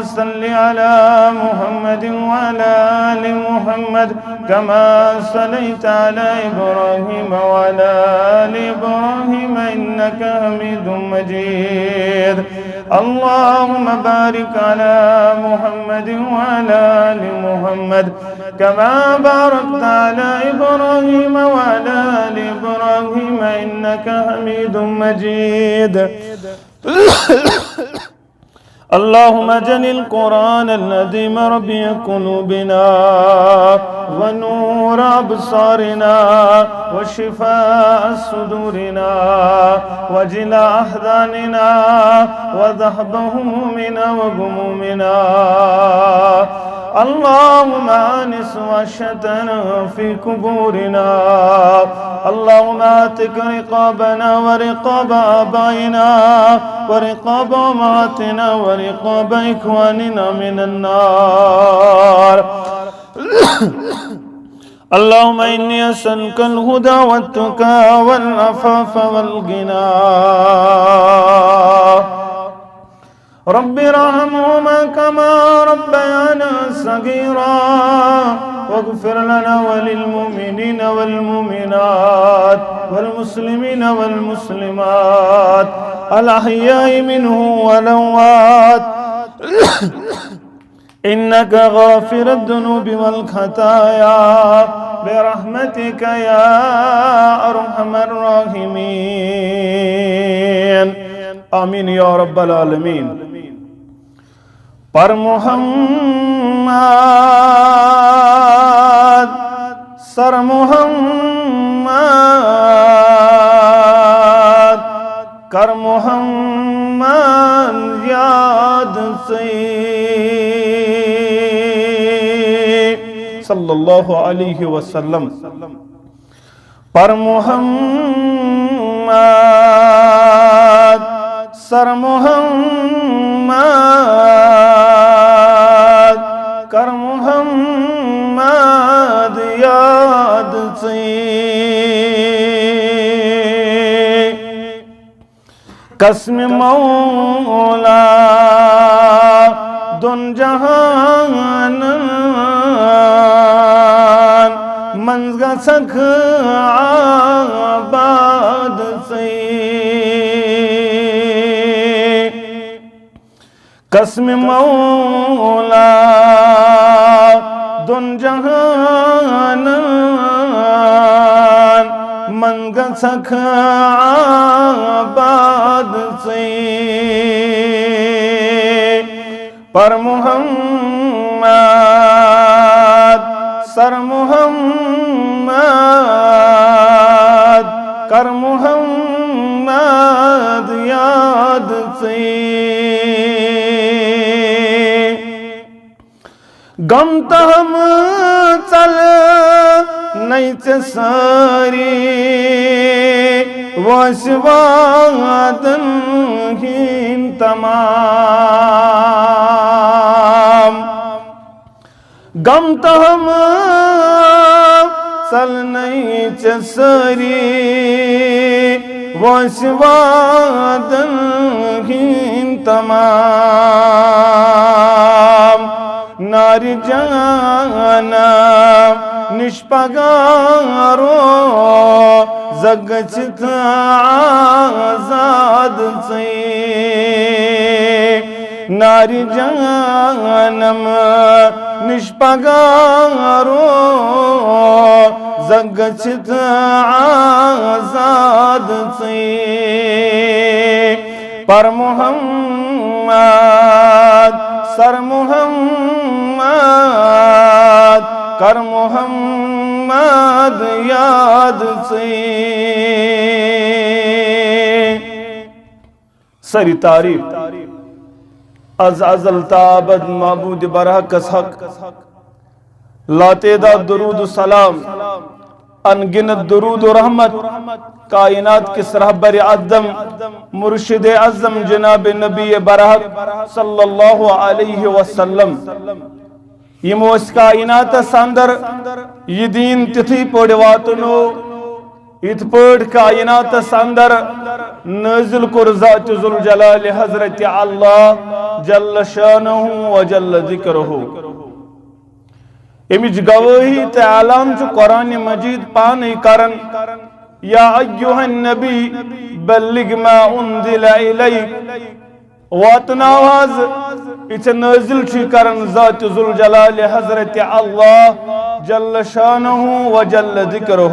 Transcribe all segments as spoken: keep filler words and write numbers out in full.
صل على محمد وعلى آل محمد كما صليت على إبراهيم وعلى آل إبراهيم إنك حميد مجيد. اللهم بارك على محمد وعلى آل محمد كما باركت على إبراهيم وعلى آل إبراهيم إنك حميد مجيد. اللهم اجعل القرآن العظيم ربيع قلوبنا ونور أبصارنا وشفاء صدورنا وجلاء أحزاننا وذهاب همومنا وغمومنا. اللهم آنس وحشتنا في قبورنا. اللهم اعتق رقابنا ورقاب آبائنا ورقاب أمهاتنا ورقاب إخواننا من النار. اللهم إني أسألك الهدى والتقى والعفاف والغنى. رب ارحمهما كما ربيانا صغيرا، واغفر لنا وللمؤمنين والمؤمنات والمسلمين والمسلمات الأحياء منهم والأموات إنك غافر الذنوب والخطايا برحمتك يا أرحم الراحمين. آمين يا رب العالمين. پر محمد، سر محمد، کر محمد یاد ژٕے۔ صلی اللہ علیہ وسلم۔ پر محمد، سر محمد، کر محمد یاد ژٕے۔ قسم مولا دۄن جہانن منٛز گژھکھ آباد ژٕے۔ قسم مولا دۄن جہانن منٛز گژھکھ آباد ژٕے۔ پر محمد، سر محمد، کر محمد یاد ژٕے۔ غم تہٕ ہم ژل نَے ژےٚ سٲری، وٲنٛسہِ وادن ہٕنٛدۍ تمام۔ غم تہٕ ہم ژل نَے ژےٚ سٲری، وٲنٛسہِ وادن ہٕنٛدۍ تمام۔ نارِ جہنم نِش پگاہ روزکھ گٔژھِتھ آزاد ژٕے۔ نارِ جہنم نِش پگاہ روزکھ گٔژھِتھ آزاد ژٕے۔ پر محمد، سر محمد، کر محمد یاد ژٕے۔ سٲری تعریف از ازل تا ابد معبود برحقس حق۔ لاتعداد درود و سلام، ان گنت درود و رحمت کائنات کس رہبر اعظم، مرشد اعظم جناب نبی برحق صلی اللہ علیہ وسلم۔ یِمو أسۍ کائناتس اندر یہِ دیٖن تِتھٕے پٲٹھۍ واتنو، یِتھ پٲٹھۍ کائناتس اندر نٲزِل کوٚر ذات ذوالجلال حضرت اللہ جل شانہ و جل ذکرہ۔ امچ گواہی تہٕ اعلان چھُ قرآن مجید پانے کران، یا ایھا النبی بلغ ما انزل الیک، واتناو حظ، یہِ ژےٚ نٲزِل چھُے کران ذات ذوالجلال حضرت اللہ جل شانہ و جل ذکرہ۔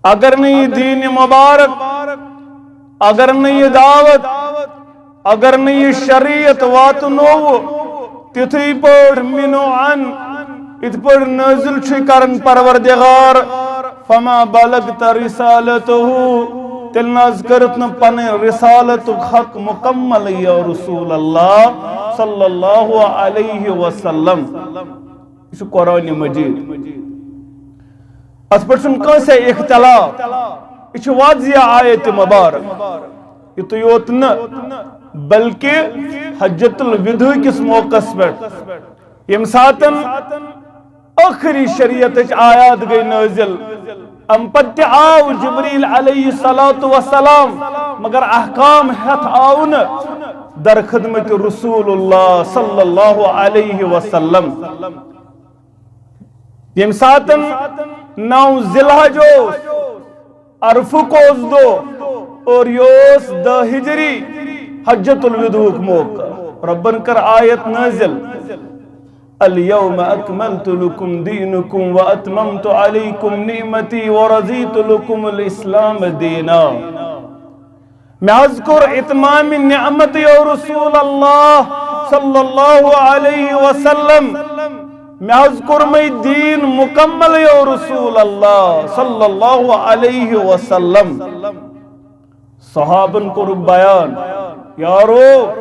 اگر نہٕ یہِ دین مبارک، اگر نہٕ یہِ دعوت، اگر نہٕ یہِ شریعت واتنوو تِتھُے پٲٹھۍ منو عن، یِتھ پٲٹھۍ نٲزِل چھُے کران پروردگار، فما بلغت رسالتہ، تیٚلہِ نہ حظ کٔرٕتھ نہٕ پنٕنۍ رسالتُک حق مکمل یا رسول اللہ صلی اللہ علیہ وسلم۔ یہِ چھُ قرآن مجید۔ اتھ پٮ۪ٹھ چھُنہٕ کٲنٛسے اختلاف۔ یہِ چھُ واضح آیت مبارک۔ یُتُے یوت نہٕ، بلکہِ حجۃ الوداع کِس موقعس پٮ۪ٹھ، ییٚمہِ ساتن ٲخری شریعتٕچ آیات گٔے نٲزِل، امہِ پتہٕ تہِ آو جبریل علیہ الصلوۃ والسلام، مگر احکام ہٮ۪تھ آو نہٕ در خدمت رسول اللہ صلی اللہ علیہ وسلم۔ ییٚمہِ ساتن نو ذی الحج اوس، عرفُک اوس دۄہ، اور یہِ اوس دَہ ہجری حجۃ الوداعُک موقع۔ رۄبن کٔر آیت نٲزِل، الیوم اکملت لکم دینکم واتممت علیکم نعمتی ورضیت لکم الاسلام دینا۔ مےٚ حظ کوٚر اتمام نعمت یو رسول اللہ صلی اللہ علیہ وسلم۔ مےٚ حظ کوٚرمَے دیٖن مُکمل یو رسول اللہ صلی اللہ علیہ وسلم۔ صحابن کوٚرُکھ بیان، یارو،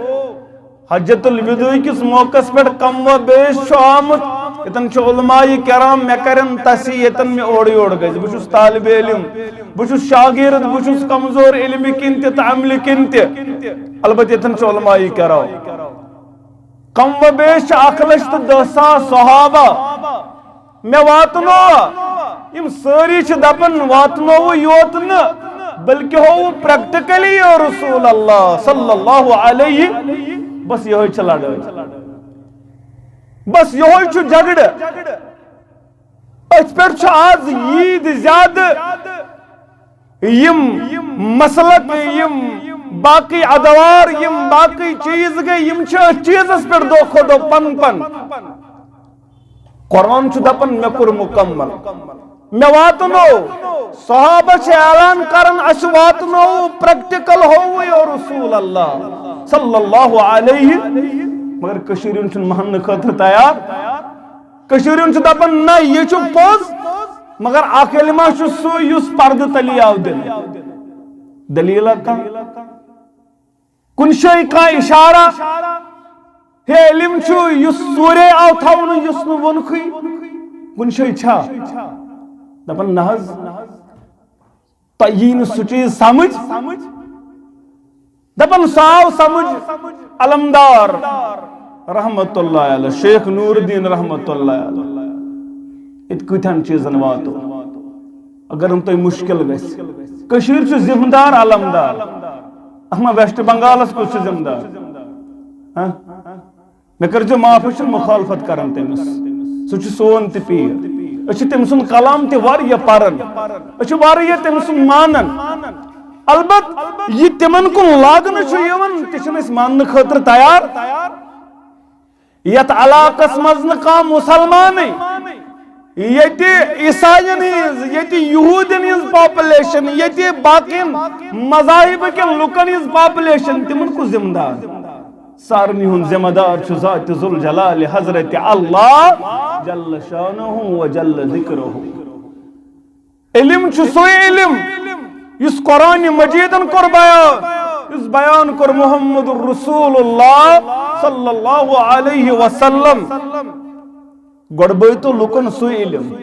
حجۃ الوداع کِس موقعس پٮ۪ٹھ کم و بیش چھُ آمُت۔ ییٚتٮ۪ن چھِ علماء کرام، مےٚ کرن تصحیح ییٚتٮ۪ن مےٚ اورٕ یورٕ گژھِ۔ بہٕ چھُس طالب علم، بہٕ چھُس شاگرد، بہٕ چھُس کمزور علمہِ کِنۍ تہِ تہٕ عملہِ کِنۍ تہِ۔ البتہ ییٚتٮ۪ن چھِ علماء کرام۔ کم و بیش چھِ اکھ لچھ تہٕ دَہ ساس صحابہ۔ مےٚ واتنو، یِم سٲری چھِ دپان واتنووُ یوت نہٕ، بلکہِ ہووُ practically یا رسول اللہ صلی اللہ علیہ۔ بس یہے چھِ لڑٲے، بس یہے چھُ جھگڑٕ۔ أتھۍ پٮ۪ٹھ چھُ آز ییٖتۍ زیادٕ یِم مسلک، یِم باقٕے ادوار، یِم باقٕے چیٖز گٔے، یِم چھِ أتھۍ چیٖزس پٮ۪ٹھ دۄہ کھۄتہٕ دۄہ پن پن۔ قرآن چھُ دپان، مےٚ کوٚر مُکمل، مےٚ واتنو۔ صحابہ چھِ اعلان کران، اسہِ واتنو، practical ہووُ یا رسول اللہ صلی اللہ علیہ۔ مگر کٔشیٖرِ ہُنٛد چھُنہٕ ماننہٕ خٲطرٕ تیار۔ کٔشیٖرِ ہُنٛد چھُ دپان، نہ، یہِ چھُ پوٚز، مگر اکھ علما چھُ سُے یُس پردٕ تلی آو دِنہٕ۔ دلیٖلہ کانٛہہ؟ کُنہِ جایہِ کانٛہہ اِشارہ؟ ہے علم چھُ یُس سورے آو تھاونہٕ، یُس نہٕ ووٚنکھٕے؟ کُنہِ جایہِ چھا؟ دپان نہ حظ، تۄہہِ یی نہٕ سُہ چیٖز سمجھ۔ دپان سُہ آو سمجھ علمدار رحمت اللہ علیہ، شیخ نور الدین رحمت اللہ علیہ۔ ییٚتہِ کۭتہن چیٖزن واتو، اگر نہٕ تۄہہِ مُشکِل گژھِ۔ کٔشیٖر چھُ ذمہٕ دار علمدار۔ اَتھ ما ویسٹ بنگالس کُس چھُ ذمہٕ دار؟ ہاں؟ مےٚ کٔرۍزیو معاف، أسۍ چھِنہٕ مُخالفت کران تٔمِس۔ سُہ چھُ سون تہِ پیٖر۔ أسۍ چھِ تٔمۍ سُنٛد کلام تہِ واریاہ پران۔ أسۍ چھِ واریاہ تٔمۍ سُنٛد مانان۔ البتہٕ یہِ تِمن کُن لاگنہٕ چھُ یِوان، تہِ چھِنہٕ أسۍ ماننہٕ خٲطرٕ تیار۔ یتھ علاقس منٛز نہٕ کانٛہہ مُسلمانٕے، ییٚتہِ عیساین ہٕنٛز، ییٚتہِ یہوٗدین ہٕنٛز population، ییٚتہِ باقین مذاہب کٮ۪ن لُکن ہٕنٛز population، تِمن کُس ذمہٕ دار؟ سارنٕے ہُنٛد ذمہٕ دار چھُ ذات ذوالجلال حضرت اللہ جل شانہ و جل ذکرہ۔ علم چھُ سُے علم یُس قرآن مجیدن کوٚر بیان، یُس بیان کوٚر محمد رسول اللہ صلی اللہ علیہ وسلم۔ گۄڈٕ بٲوۍتو لُکن سُے علم،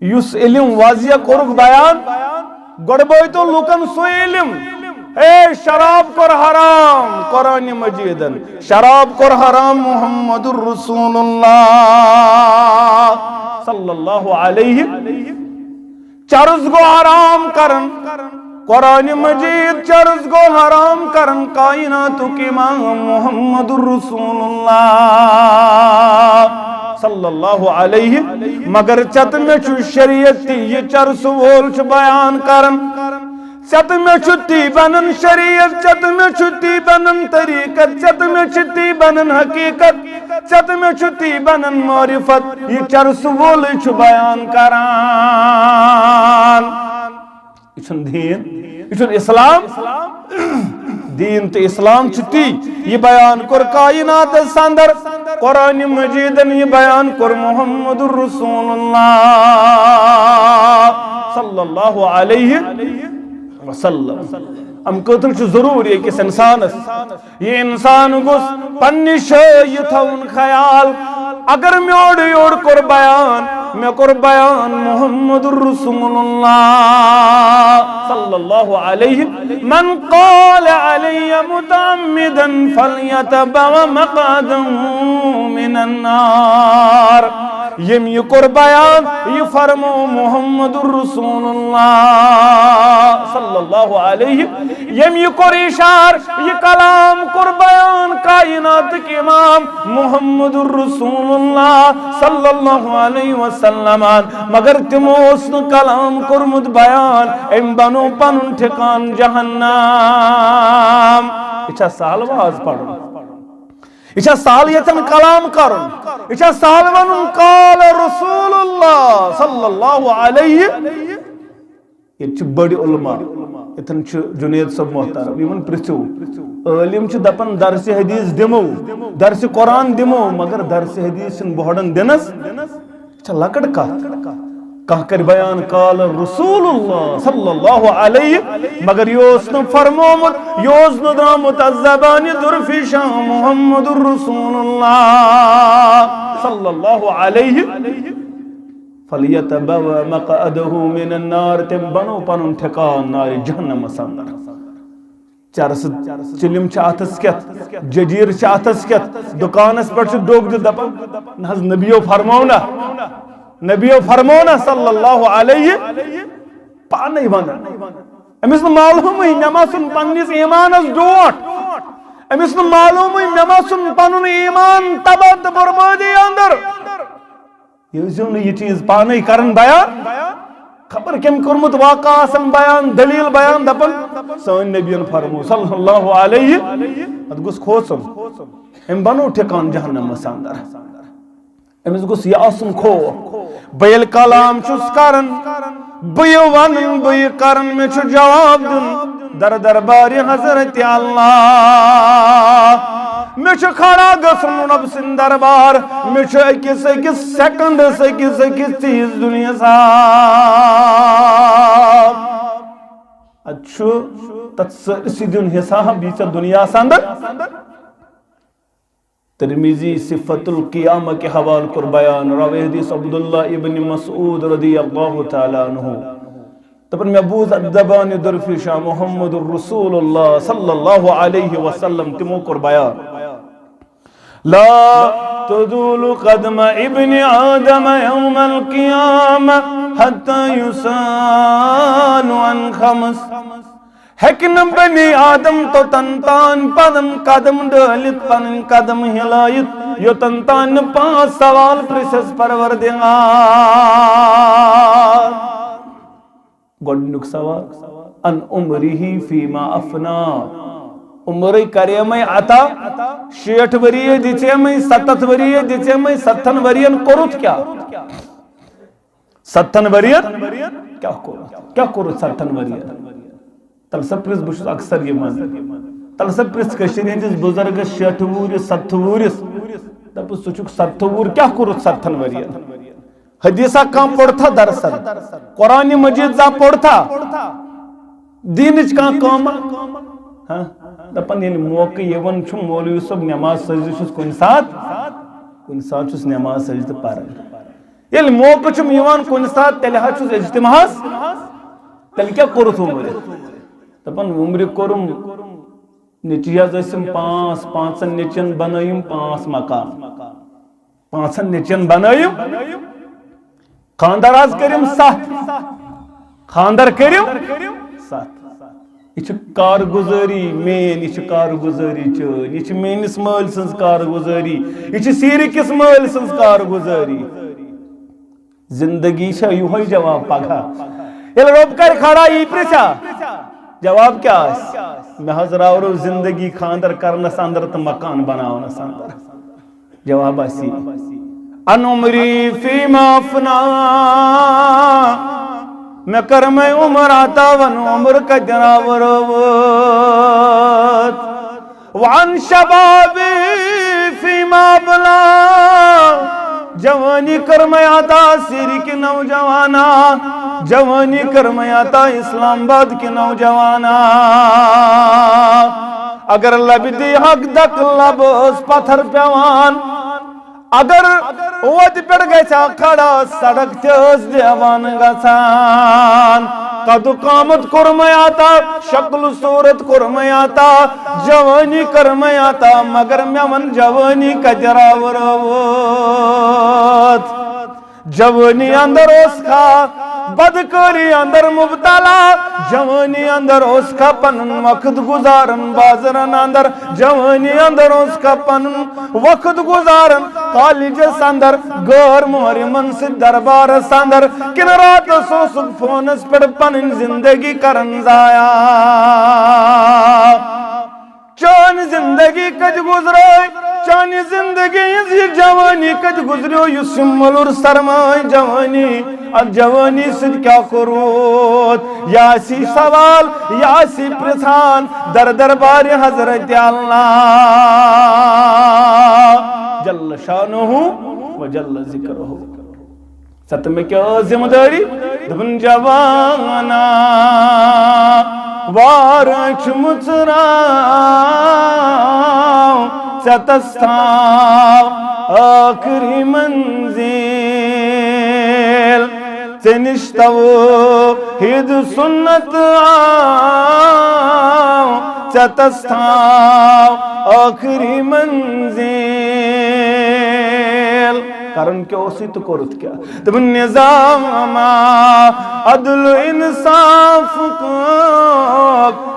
یُس علم واضح کوٚرُکھ بیان۔ گۄڈٕ بٲوۍتو لُکن سُے علم۔ ہے، شراب کوٚر حرام قرآن مجیدن، شراب کوٚر حرام محمد رسول اللہ صلی اللہ علیہ۔ چرس گوٚو حرام کرن، قرآن مجید چرس گو حرام کرن کائناتک امام محمد رسول اللہ صلی اللہ علیہ۔ مگر چت مے چھ شریعت تہ یہ چرس وول چھ بیان کرن۔ چت مے چھ تی بنن شریعت، چت مے چھ تی بنن طریقت، چت مے چھ تی بنن حقیقت، چت مے چھ تی بنن معرفت۔ یہ چرس وول چھ بیان کران۔ یہ چھُنہٕ دین، یہ چھُنہٕ اسلام۔ دین تہٕ اسلام چھُ تی۔ یہ بیان کوٚر کائناتس اندر قرآن مجیدن، یہ بیان کوٚر محمد رسول اللہ صلی اللہ علیہ وسلم۔ ام خٲطرٕ چھُ ضروٗری أکِس انسانس، یہ انسان گوٚژھ پننہِ جایہِ تھاوُن خیال۔ اگر مےٚ اورٕ یورٕ کوٚر بیان، مےٚ کوٚر بیان محمد رسول اللہ صلی اللہ علیہ، من قال علی متعمدا فلیتبوأ مقعده من النار۔ یم یہ کوٚر بیان، یہ فرمو محمد رسول اللہ صلی اللہ علیہ۔ یم یہ کوٚر اشار، یہ کلام کوٚر بیان کائناتک امام محمد رسول اللہ صلی اللہ علیہ وسلم۔ مگر تمو اوس نہٕ کلام کوٚرمُت بیان، ام بنو پنُن ٹھکان جہنم۔ یہ چھا سہل واز پرُن؟ یہ چھا سہل یتن کلام کرُن؟ یہ چھا سہل ونُن قال رسول اللہ صلی اللہ علیہ؟ ییٚتہِ چھِ بٔڑۍ علماء، ییٚتٮ۪ن چھُ جُنید صٲب محترم، یِمن پرٛژھِو۔ عٲلِم چھِ دَپان درسِ حدیث دِمو، درسِ قرآن دِمو، مگر درسِ حدیث چھِنہٕ بۄہڑن دِنس۔ یہِ چھےٚ لۄکٕٹ کتھ۔ کانٛہہ کرِ بیان قال رسول اللہ صلی اللہ علیہ، مگر یہِ اوس نہٕ فرمومُت، یہِ اوس نہٕ درٛامُت از زبانہِ درفشاں محمد رسول اللہ صلی اللہ علیہ۔ فلیتبوأ مقعده من النار، تٔمۍ بنوو پنُن ٹھکان نارِ جہنمس اندر۔ چرس چلم چھِ اتھس کٮ۪تھ، ججیر چھِ اتھس کٮ۪تھ، دُکانس پٮ۪ٹھ چھُ ڈوٚگ دِتھ دپان، نہ حظ نبیو فرموو نہ، نبیو فرموو نہ صلی اللہ علیہ، پانے ونان۔ أمِس نہٕ معلومٕے مےٚ ما ژھُن پننِس ایمانس ڈوٹھ، أمِس نہٕ معلومٕے مےٚ ما ژھُن پنُن ایمان تباہ تہٕ بربٲدی اندر۔ یہِ ٲسۍزیو نہٕ یہِ چیٖز پانے کران بیان۔ خبر کٔمۍ کوٚرمُت واقعہ آسان بیان، دلیل بیان، دپان سٲنۍ نبیَن فرموو صلی اللہ علیہ، اتھ گوٚژھ کھوژُن۔ أمۍ بنوو ٹھکان جہنمس اندر۔ أمِس گوٚژھ یہِ آسُن خوف۔ بہٕ ییٚلہِ کلام چھُس کران، بہٕ یہِ ونان، بہٕ یہِ کران، مےٚ چھُ جواب دیُن در دربارِ حضرت اللہ۔ مےٚ چھُ کھڑا گژھُن رۄب سٕنٛدِ دربار۔ مےٚ چھُ أکِس أکِس سیکنڈس، أکِس أکِس چیٖز دیُن حساب۔ اتہِ چھُ تتھ سٲرسٕے دیُن حساب، یہِ ژےٚ دُنیاہس اندر۔ ترمذی صفت القیامہ کہِ حوالہٕ کوٚر بیان، راوی حدیث عبداللہ ابن مسعود رضی اللہ تعالیٰ عنہ۔ دپان، مےٚ بوٗز اتھ زبانہِ درفشاں محمد رسول اللہ صلی اللہ علیہ وسلم، تِمو کوٚر بیان، لا تزول قدم ابن آدم یوم القیامہ حتی یسأل عن خمس۔ ہیٚکہِ نہٕ بنی آدم توٚتن تام پنُن قدم ڈٲلِتھ، پنٕنۍ قدم ہلٲیِتھ، یوٚتن تام نہٕ پانٛژھ سوال پرژھس پروردگار۔ گۄڈٕنیُک سوال، عن عمرہ فیما افنا۔ عمرے کریمے عطا، شیٹھ ؤری دِژیمے، ستتھ ؤری دِژیمے، ستتھن ؤرین کوٚرُتھ کیٛاہ؟ ستتھن ؤرین کیٛاہ کوٚرُتھ؟ کیٛاہ کوٚرُتھ ستتھن ؤرین؟ تلہٕ سا پرٛژھ، بہٕ چھُس اکثر یِوان۔ تلہٕ سا پرٛژھ کٔشیٖرِ ہٕنٛدِس بُزرگس شیٹھ وُہرِس، ستتھ وُہرِس، دپُس، ژٕ چھُکھ ستتھ وُہُر، کیٛاہ کوٚرُتھ ستتھن ؤرین؟ حدیثا کانٛہہ پوٚرتھا درسن؟ قرآن مجید زا پوٚرتھا؟ دیٖنٕچ کانٛہہ کٲمہ؟ ہاں؟ دپان، ییٚلہِ موقعہٕ یِوان چھُ، مولوی صٲب، نماز سجدٕ چھُس کُنہِ ساتہٕ، کُنہِ ساتہٕ چھُس نماز سجدٕ پران۔ ییٚلہِ موقعہٕ چھُم یِوان کُنہِ ساتہٕ، تیٚلہِ حظ چھُس اجتماعس، تیٚلہِ کیٛاہ کوٚرُتھ عمرِ؟ دپان، عمرِ کوٚرُم، نیٚچی حظ ٲسِم پانٛژھ، پانٛژن نیٚچین بنٲیِم پانٛژھ مکان۔ پانٛژن نیٚچین بنٲیِم، خاندر حظ کٔرِم ستھ، خاندر کٔرِم ستھ۔ یہِ چھِ کارگُزٲری میٲنۍ، یہِ چھِ کارگُزٲری چٲنۍ، یہِ چھِ میٲنِس مٲلۍ سٕنٛز کارگُزٲری، یہِ چھِ سیٖرِ کِس مٲلۍ سٕنٛز کارگُزٲری۔ زندگی چھا یُہوے جواب پگاہ؟ ییٚلہِ رۄب کرِ کھڑا، یی پرژھا؟ جواب کیٛاہ آسہِ؟ مےٚ حظ راورٲو زندگی خانٛدر کرنس اندر تہٕ مکان بناونس اندر۔ جواب آسہِ یی۔ ان عمری فیما افنا، مےٚ کٔر مےٚ عمر عطا، ون عمر کتہِ راورٲوٕتھ۔ وعن شبابی فیما ابلا، جوانی کٔر مےٚ عطا سیٖرِ کہِ نوجوانا، جوانی کٔر مےٚ عطا اسلام آباد کہِ نوجوانا۔ اگر لبہِ دی حق دک لب ٲس پتھر پیوان، اگر وتہِ پٮ۪ٹھ گژھِ ہا کھڑا، سڑک تہِ ٲس دیوان گژھان۔ قد قامت کوٚر مےٚ عطا، شکل صورت کوٚر مےٚ عطا، جوانی کٔر مےٚ عطا، مگر مےٚ وَن جوانی کتہِ راورٲوٕتھ؟ جوانی اندر اوس کھا بدکٲری اندر مبتلا، جوانی اندر اوس کھا پنُن وقت گزاران بازرن اندر، جوانی اندر اوس کھا پنُن وقت گزاران کالجس اندر، غٲر محرمن سۭتۍ دربارس اندر، کِنہٕ راتس اوسُکھ فونس پٮ۪ٹھ پنٕنۍ زندگی کران ضایع؟ چٲنۍ زندگی کتہِ گُزرے؟ چانہِ زندگی ہٕنٛز یہِ جوانی کتہِ گُزریو؟ یُس یہِ مۄلُر سرمایہِ جوانی، اتھ جوانی سۭتۍ کیٛاہ کوٚروُتھ؟ یہِ آسی سوال، یہِ آسی پرژھان در دربارِ حضرت اللہ جل شانہ و جل ذکرہ۔ ژےٚ تہٕ مےٚ کیٛاہ ٲس ذمہٕ دٲری؟ دوٚپُن، جوانا، وار أچھ مُژراو، ژےٚ تس تھاو ٲخری منزل۔ ژےٚ نِش توحید سنت آو، ژےٚ تس تھاو ٲخری منزل۔ کرُن کیٛاہ اوسُے تہٕ کوٚرُتھ کیٛاہ؟ دوٚپُن، نظام عدل انصاف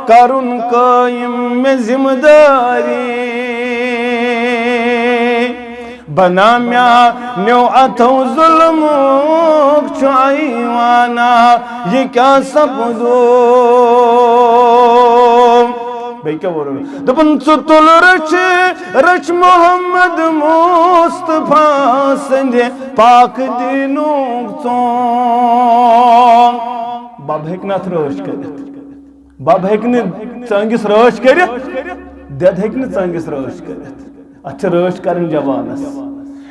کرُن قٲیِم مےٚ ذمہٕ دٲری۔ بنا میانیو اتھو ظلمُک چھُ ایوانا، یہِ کیٛاہ سپدو؟ بیٚیہِ کیٛاہ ووٚنُن؟ دوٚپُن، ژٕ تُل رٔچھِ، رٔچھ محمد مصطفیٰ سٕنٛدِ پاک دیٖنُک ژونگ۔ بب ہیٚکہِ نہٕ اتھ رٲچھ کٔرِتھ۔ بب ہیٚکہِ نہٕ ژٲنٛگِس رٲچھ کٔرِتھ، دٮ۪د ہیٚکہِ نہٕ ژٲنٛگِس رٲچھ کٔرِتھ۔ اتھ چھِ رٲچھ کرٕنۍ جوانس۔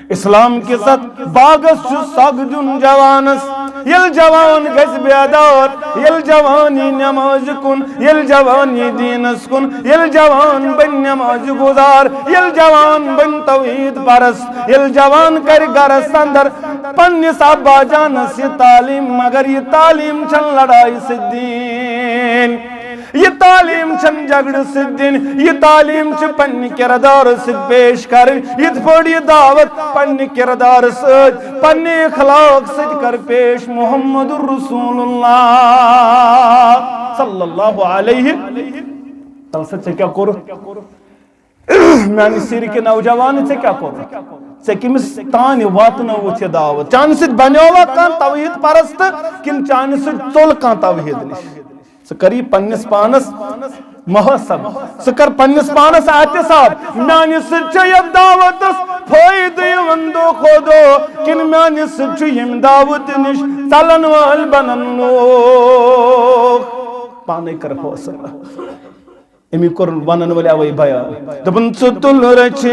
اسلام کِس اتھ باغس چھُ سگ دیُن جوانس۔ ییٚلہِ جوان گژھِ بیدار، ییٚلہِ جوان یی نمازِ کُن، ییٚلہِ جوان یی دیٖنس کُن، ییٚلہِ جوان بنہِ نمازِ گُزار، ییٚلہِ جوان بنہِ توحید پرست، ییٚلہِ جوان کرِ گرس اندر پننِس ابا جانس یہِ تعلیٖم، مگر یہِ تعلیٖم چھنہٕ لڑایہِ سۭتۍ دِنۍ۔ یہِ تعلیٖم چھنہٕ جھگڑٕ سۭتۍ دِنۍ، یہِ تعلیٖم چھِ پننہِ کردارٕ سۭتۍ پیش کرٕنۍ۔ یِتھ پٲٹھۍ یہِ دعوت پننہِ کردارٕ سۭتۍ، پننہِ اخلاق سۭتۍ کر پیش محمد رسول اللہ صلی اللہ علیہ۔ تَلہٕ سا ژےٚ کیٛاہ کوٚرُتھ؟ میانہِ سیٖرِ کہِ نوجوان، ژےٚ کیٛاہ کوٚرُتھ؟ ژےٚ کٔمِس تانۍ واتنٲوٕتھ یہِ دعوت؟ چانہِ سۭتۍ بنیوا کانٛہہ توحید پرست کِنہٕ چانہِ سۭتۍ ژوٚل کانٛہہ توحید نِش؟ ژٕ کر یہِ پننِس پانس محاسب، ژٕ کر پننِس پانس احتساب، میانہِ سۭتۍ چھا یتھ دعوتس فٲیدٕ یِوان دۄہ کھۄتہٕ دۄہ کِنہٕ میانہِ سۭتۍ چھُ ییٚمہِ دعوتہِ نِش ژلن وٲلۍ بنان لوٗکھ؟ پانے کر فٲصلہٕ۔ أمی کوٚر ونن وٲلۍ اوے بیان۔ دوٚپُن، ژٕ تُل رٔچھِ،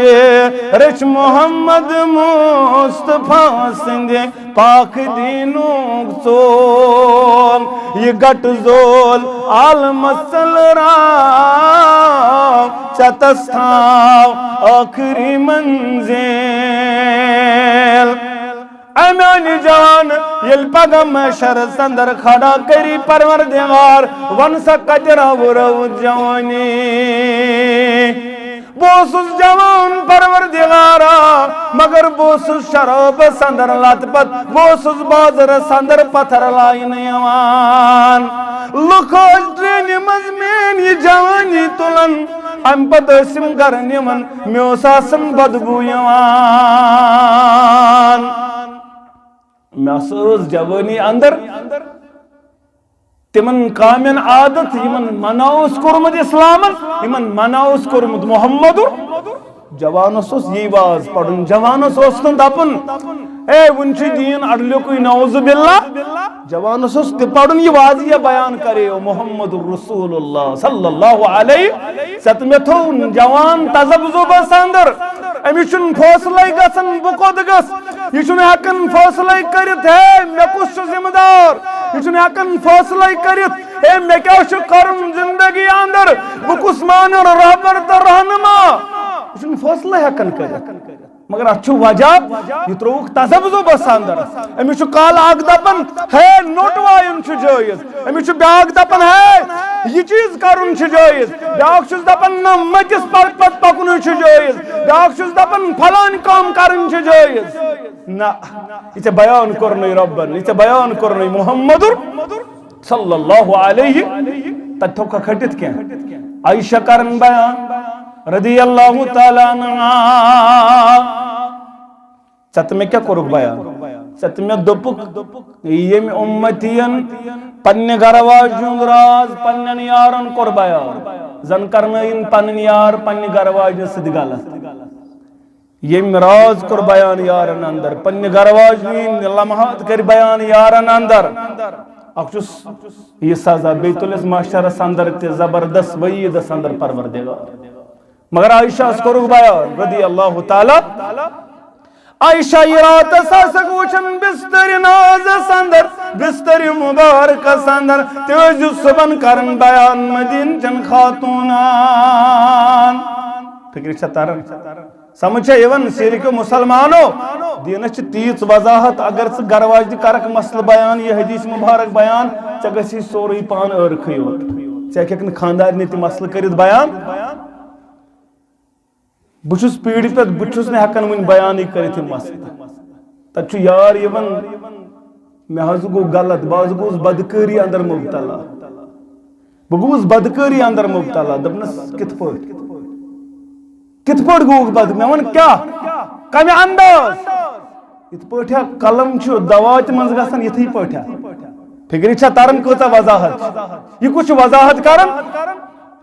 رٔچھ محمد مصطفیٰ سٕنٛدِ پاک دیٖنُک ژوٚل۔ یہِ گٹہٕ زول عالمس ژٔلراو، ژےٚ تس تھاو ٲخری منزل۔ اے میانہِ جان، ییٚلہِ پگاہ محشرس اندر کھڑا کری پروردگار، ون سا کتہِ راوٕ رٲوٕژ جوانی؟ بہٕ اوسُس جوان پروردگارا، مگر بہٕ اوسُس شرابس اندر لت پت، بہٕ اوسُس بازرس اندر پتھر لاینہٕ یِوان۔ لُکھ ٲسۍ ڈرٛینہِ منٛز میٲنۍ یہِ جوانی تُلان، امہِ پتہٕ ٲسِم گرٕ نِوان، مےٚ اوس آسان بدبوٗ یِوان۔ مےٚ ہسا ٲس جوٲنی اندر تِمن کامٮ۪ن عادت، یِمن منع اوس کوٚرمُت اسلامن، یِمن منع اوس کوٚرمُت محمد۔ جوانس اوس یی واز پرُن، جوانس اوس نہٕ دپُن، "اے، وُنہِ چھُ دیٖن اڈلیُکُے، نعوذ باللہ۔" جوانس اوس تہِ پرُن یہِ واز، یہِ بیان کرے محمد رسول اللہ صلی اللہ علیہ۔ ژےٚ تہٕ مےٚ تھوٚو جوان تذبذبس اندر۔ أمِس چھُنہٕ فٲصلَے گژھان، بہٕ کوٚت گژھٕ۔ یہِ چھُنہٕ ہٮ۪کان فٲصلَے کٔرِتھ، ہے، مےٚ کُس چھُ ذمہٕ دار؟ یہِ چھُنہٕ ہٮ۪کان فٲصلَے کٔرِتھ، ہے، مےٚ کیٛاہ چھُ کَرُن زِندگی اندر؟ بہٕ کُس مانُن رہبر تہٕ رہنما؟ یہِ چھُنہٕ فٲصلَے ہٮ۪کان کٔرِتھ۔ مگر اتھ چھُ وجہ، یہِ ترٛووُکھ تذبذبس اندر۔ أمِس چھُ کالہٕ اکھ دپان، ہے، نوٚٹ وایُن چھُ جٲیز۔ أمِس چھُ بیٛاکھ دپان، ہے، یہِ چیٖز کرُن چھُ جٲیز۔ بیٛاکھ چھُس دپان، نہ، مٔتِس پتہٕ پتہٕ پکنُے چھُ جٲیز۔ بیٛاکھ چھُس دپان، فلٲنۍ کٲم کرٕنۍ چھِ جٲیز۔ نہ، یہِ ژےٚ بیان کوٚرنُے رۄبن، یہِ ژےٚ بیان کوٚرنُے محمدُر۔ صلی اللہ علیہ، تتہِ تھوٚو کھٹِتھ کینٛہہ۔ عائشہ کرن بیان رضی اللہ تعالیٰ عنہا، ژےٚ تہٕ مےٚ کیٛاہ کوٚرُکھ بیان؟ ژےٚ تہٕ مےٚ دوٚپُکھ، ییٚمۍ اُمتی ین پننہِ گرٕ واجہِ ہُنٛد راز پننٮ۪ن یارن کوٚر بیان، زن کرنٲیِن پنٕنۍ یار پننہِ گرٕ واجہِ سۭتۍ غلط۔ ییٚمۍ راز کوٚر بیان یارن اندر، پننہِ گرٕ واجنہِ ہٕنٛدۍ لمحات کٔرۍ بیان یارن اندر۔ اکھ چھُس یہِ سزا، بیٚیہِ تُلِس محشرس اندر تہِ زبردست وعیدس اندر پروردگار۔ مگر عائشہ ہس کوٚرُکھ بیان رضی اللہ تعالیٰ۔ عائشہ یہِ راتس آسکھ وٕچھان بستر نازس اندر، بستر مبارکس اندر، تہِ ٲسۍ زِ صبحن کران بیان مدینہ چٮ۪ن خاتوٗنن۔ فکرِ چھا تران؟ سمجھ چھا یِوان؟ سیرِ کیو مسلمانو، دیٖنس چھِ تیٖژ وضاحت، اگر ژٕ گرٕ واجہِ تہِ کرکھ مسلہٕ بیان، یہِ حدیث مبارک بیان، ژےٚ گژھی سورُے پان ٲرکھٕے یوت۔ ژےٚ ہیٚککھ نہٕ خانٛدارنہِ تہِ مسلہٕ کٔرِتھ بیان۔ بہٕ چھُس پیٖڑِ پٮ۪ٹھ، بہٕ چھُس نہٕ ہٮ۪کان وُنہِ بیانٕے کٔرِتھ یہِ مسلہٕ۔ تتہِ چھُ یار یِوان، مےٚ حظ گوٚو غلط، بہٕ حظ گوٚوُس بدکٲری اندر مبتلا۔ بہٕ گوٚوُس بدکٲری اندر مبتلا۔ دوٚپنس، کِتھ پٲٹھۍ؟ کِتھ پٲٹھۍ گوٚوُکھ بد؟ مےٚ وَن کیٛاہ؟ کمہِ انداز؟ یِتھ پٲٹھۍ ہا قلم چھُ دواتہِ منٛز گژھان، یِتھٕے پٲٹھۍ ہا۔ فِکرِ چھا تران کۭژاہ وضاحت چھِ؟ یہِ کُس چھُ وضاحت کران؟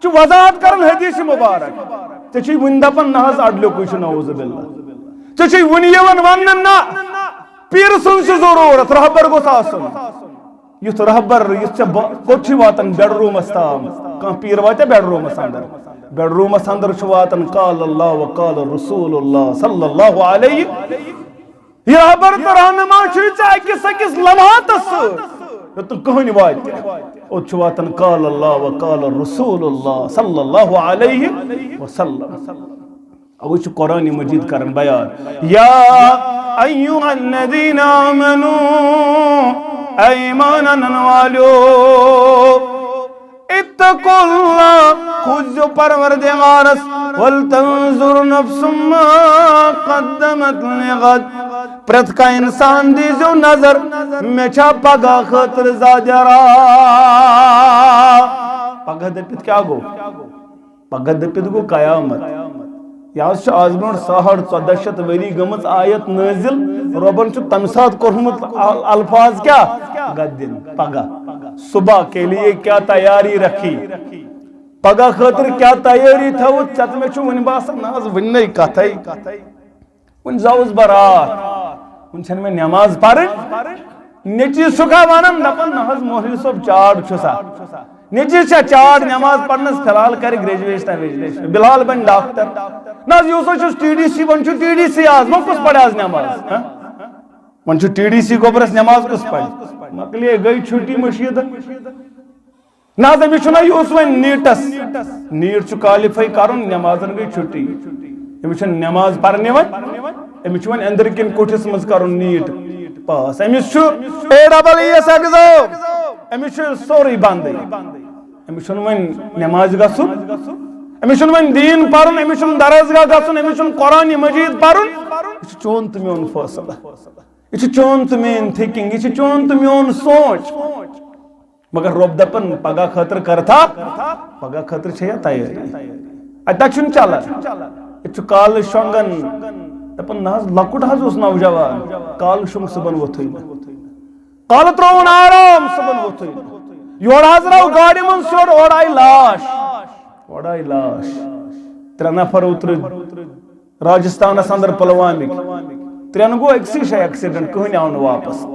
چھُ وضاحت کران حدیث مبارک۔ ژےٚ چھُے وُنہِ دپان نہ حظ اڈلیوکُے چھُ، نعوذ باللہ۔ ژےٚ چھُے وُنہِ یِوان وننہٕ نہ، پیٖرٕ سٕنٛز چھِ ضروٗرت، رہبر گوٚژھ آسُن۔ یُتھ رہبر، یُتھ ژےٚ ب-، کوٚت چھُے واتان؟ بیڈ روٗمس تام۔ کانٛہہ پیٖر واتیا بیڈ روٗمس اندر؟ بیڈ روٗمس اندر چھُ واتان قال اللہ و قال رسول اللہ صلی اللہ علیہ۔ یہِ رہبر تہٕ رہنما چھُے ژےٚ أکِس أکِس لمحاتس سۭتۍ، یوٚت نہٕ کٕہٕنۍ واتہِ۔ اوٚت چھُ واتان قال اللہ و قال رسول اللہ صلی اللہ علیہ وسلم۔ اوے چھُ قرآن مجید کران بیان، یا ایھا الذین آمنو، اے ایمان انن والیو، اتقوا اللہ، کھوٗژزیو پروردگارس، ولتنظر نفس ما قدمت لغد، پرٛٮ۪تھ کانٛہہ انسان دیٖزیو نظر، مےٚ چھا پگاہ خٲطرٕ زادیٛارا؟ پگاہ دٔپِتھ کیٛاہ گوٚو؟ پگاہ دٔپِتھ گوٚو قیامت۔ یہِ حظ چھُ آز برونٛٹھ ساڑ ژۄدہ شیٚتھ ؤری گٔمٕژ آیت نٲزِل۔ رۄبن چھُ تمہِ ساتہٕ کوٚرمُت ال-، الفاظ کیٛاہ؟ غد دِن، پگاہ۔ صبح کے لیے کیا تیاری رکھی؟ پگاہ خٲطرٕ کیٛاہ تیٲری تھٲوٕتھ ژےٚ تہٕ مےٚ چھُ وُنہِ باسان، نہ حظ، وُنہِ نَے کتھے۔ وُنہِ زاوُس بہٕ راتھ، وُنہِ چھَنہٕ مےٚ نٮ۪ماز پَرٕنۍ۔ نیٚچی سُکھا وَنان، دَپان، نہ حظ مولوی صٲب، چاڑ چھُ سا۔ نیٚچی چھا چاڑ نٮ۪ماز پَرنَس؟ فی الحال کَرِ گریجویشن ویجویشن، بِلحال بَنہِ ڈاکٹر۔ نہ حظ، یُس حظ چھُس ٹی ڈی سی، وۄنۍ چھُ ٹی ڈی سی آز، وۄنۍ کُس پَرِ آز نٮ۪ماز؟ ہہ؟ وۄنۍ چھُ ٹی ڈی سی گوٚبرَس، نٮ۪ماز کُس پَرِ؟ مۄکلے، گٔے چھُٹی مٔشیٖدٕ۔ نہ حظ، أمِس چھُنہ یُس وۄنۍ نیٖٹس، نیٖٹ چھُ کالِفاے کرُن، نٮ۪مازن گٔے چھُٹی۔ أمِس چھُنہٕ نٮ۪ماز پرنہِ وۄنۍ، أمِس چھُ وۄنۍ أنٛدرٕ کِنۍ کوٹھِس منٛز کرُن نیٖٹ پاس۔ أمِس چھُ A double E S exam, أمِس چھُ سورُے بنٛدٕے۔ أمِس چھُنہٕ وۄنۍ نٮ۪مازِ گژھُن، أمِس چھُنہٕ وۄنۍ دیٖن پرُن، أمِس چھُنہٕ درسگاہ گژھُن، أمِس چھُنہٕ قرآنِ مجیٖد پرُن۔ یہِ چھُ چون تہٕ میون فٲصلہٕ۔ یہِ چھُ چون تہٕ میٲنۍ thinking، یہِ چھُ چون تہٕ میون سونٛچ۔ مگر رۄب دپان، پگاہ خٲطرٕ کر تھا، پگاہ خٲطرٕ چھےٚ یا تیٲری۔ اَتہِ چھُنہٕ چلان۔ ییٚتہِ چھُ کالہٕ شۄنٛگان، دپان، نہ حظ، لۄکُٹ حظ اوس نوجوان، کالہٕ شۄنٛگ صُبحن وۄتھُے نہٕ۔ کالہٕ ترٛووُن آرام، صُبحن وۄتھُے نہٕ۔ یورٕ حظ راو گاڑِ منٛز سیوٚد، اورٕ آیہِ لاش، اورٕ آیہِ لاش۔ ترٛےٚ نفر اوترٕ راجستھانس اندر پلوامِکۍ، ترٛٮ۪ن گوٚو أکسٕے جایہِ accident، کٕہٕنۍ آو نہٕ واپس۔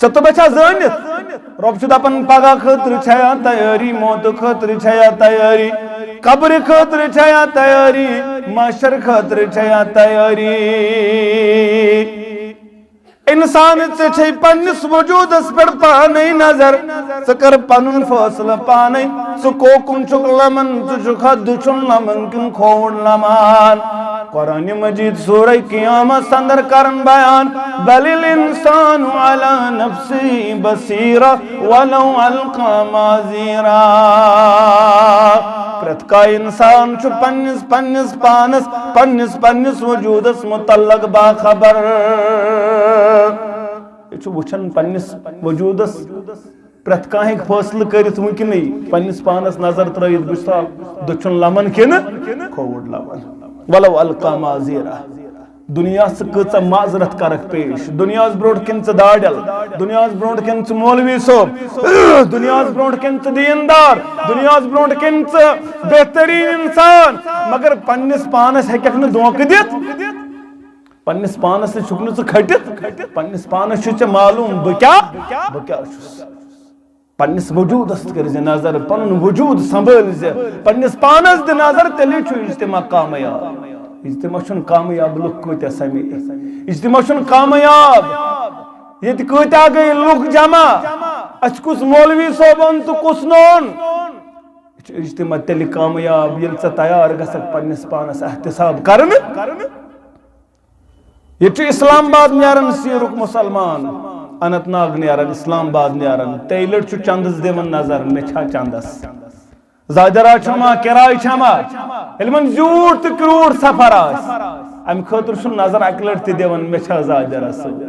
ژےٚ تہٕ بہٕ چھا زٲنِتھ؟ رۄب چھُ دپان، پگاہ خٲطرٕ چھیا تیٲری، موتہٕ خٲطرٕ چھیا تیٲری، قبرِ خٲطرٕ چھیا تیٲری، محشر خٲطرٕ چھیا تیٲری؟ انسان، ژےٚ چھے پننِس وجودس پٮ۪ٹھ پانے نظر۔ ژٕ کر پنُن فٲصلہٕ پانے۔ ژٕ کوکُن چھُکھ لمان، ژٕ چھُکھا دٔچھُن لمان کِنہٕ کھووُر لمان؟ قرآن مجید سورہ قیامس اندر کرن بیان، بل الانسان علی نفسہ بصیرہ ولو القی معاذیرہ۔ پرٛٮ۪تھ کانٛہہ انسان چھُ پننِس، پننِس پانس، پننِس، پننِس وجودس متعلق باخبر۔ یہِ چھُ وٕچھان پننِس وجودس، پرٛٮ۪تھ کانٛہہ ہیٚکہِ فٲصلہٕ کٔرِتھ وٕنکیٚنٕے، پننِس پانس نظر ترٲیِتھ، بہٕ چھُسا دٔچھُن لمان کِنہٕ کھووُر لمان۔ ولو القی معاذیرہ۔ دُنیاہس ژٕ کۭژاہ معذرت کرکھ پیش، دُنیاہس برونٛٹھ کِنہٕ ژٕ داڑل، دُنیاہس برونٛٹھ کِنہٕ ژٕ مولوی صٲب، دُنیاہس برونٛٹھ کِنہٕ ژٕ دیٖندار، دُنیاہس برونٛٹھ کِنہٕ ژٕ بہتریٖن انسان، مگر پننِس پانس ہیٚککھ نہٕ دھوکہٕ دِتھ۔ پننِس پانس تہِ چھُکھ نہٕ ژٕ کھٔٹِتھ، پننِس پانس چھُ ژےٚ معلوم بہٕ کیٛاہ، بہٕ کیٛاہ چھُس۔ پننِس وجودس تہِ کٔرۍ زِ نظر، پنُن وجود سنبھٲلۍ زِ، پننِس پانس دِ نظر، تیٚلے چھُ اجتماع کامیاب۔ اجتماع چھُنہٕ کامیاب، لُکھ کۭتیاہ سمے۔ اجتماع چھُنہٕ کامیاب۔ ییٚتہِ کۭتیاہ گٔے لُکھ جمع، اَسہِ کُس مولوی صٲب اوٚن تہٕ کُس نہٕ اوٚن۔ یہِ چھُ اجتماع تیٚلہِ کامیاب، ییٚلہِ ژٕ تیار گژھکھ پننِس پانس احتساب کرنہٕ۔ ییٚتہِ چھُ اسلام آباد نیران سیٖرُک مُسلمان، اننت ناگ نیران، اسلام آباد نیران، تیٚلہِ چھُ چندس دِوان نظر، مےٚ چھا چندس؟ زادرا چھما، کراے چھما؟ ییٚلہِ وۄنۍ زیوٗٹھ تہٕ کرٛوٗٹھ سفر آسہِ، امہِ خٲطرٕ چھُنہٕ نظر اکہِ لٹہِ تہِ دِوان، مےٚ چھا زادرا سۭتۍ؟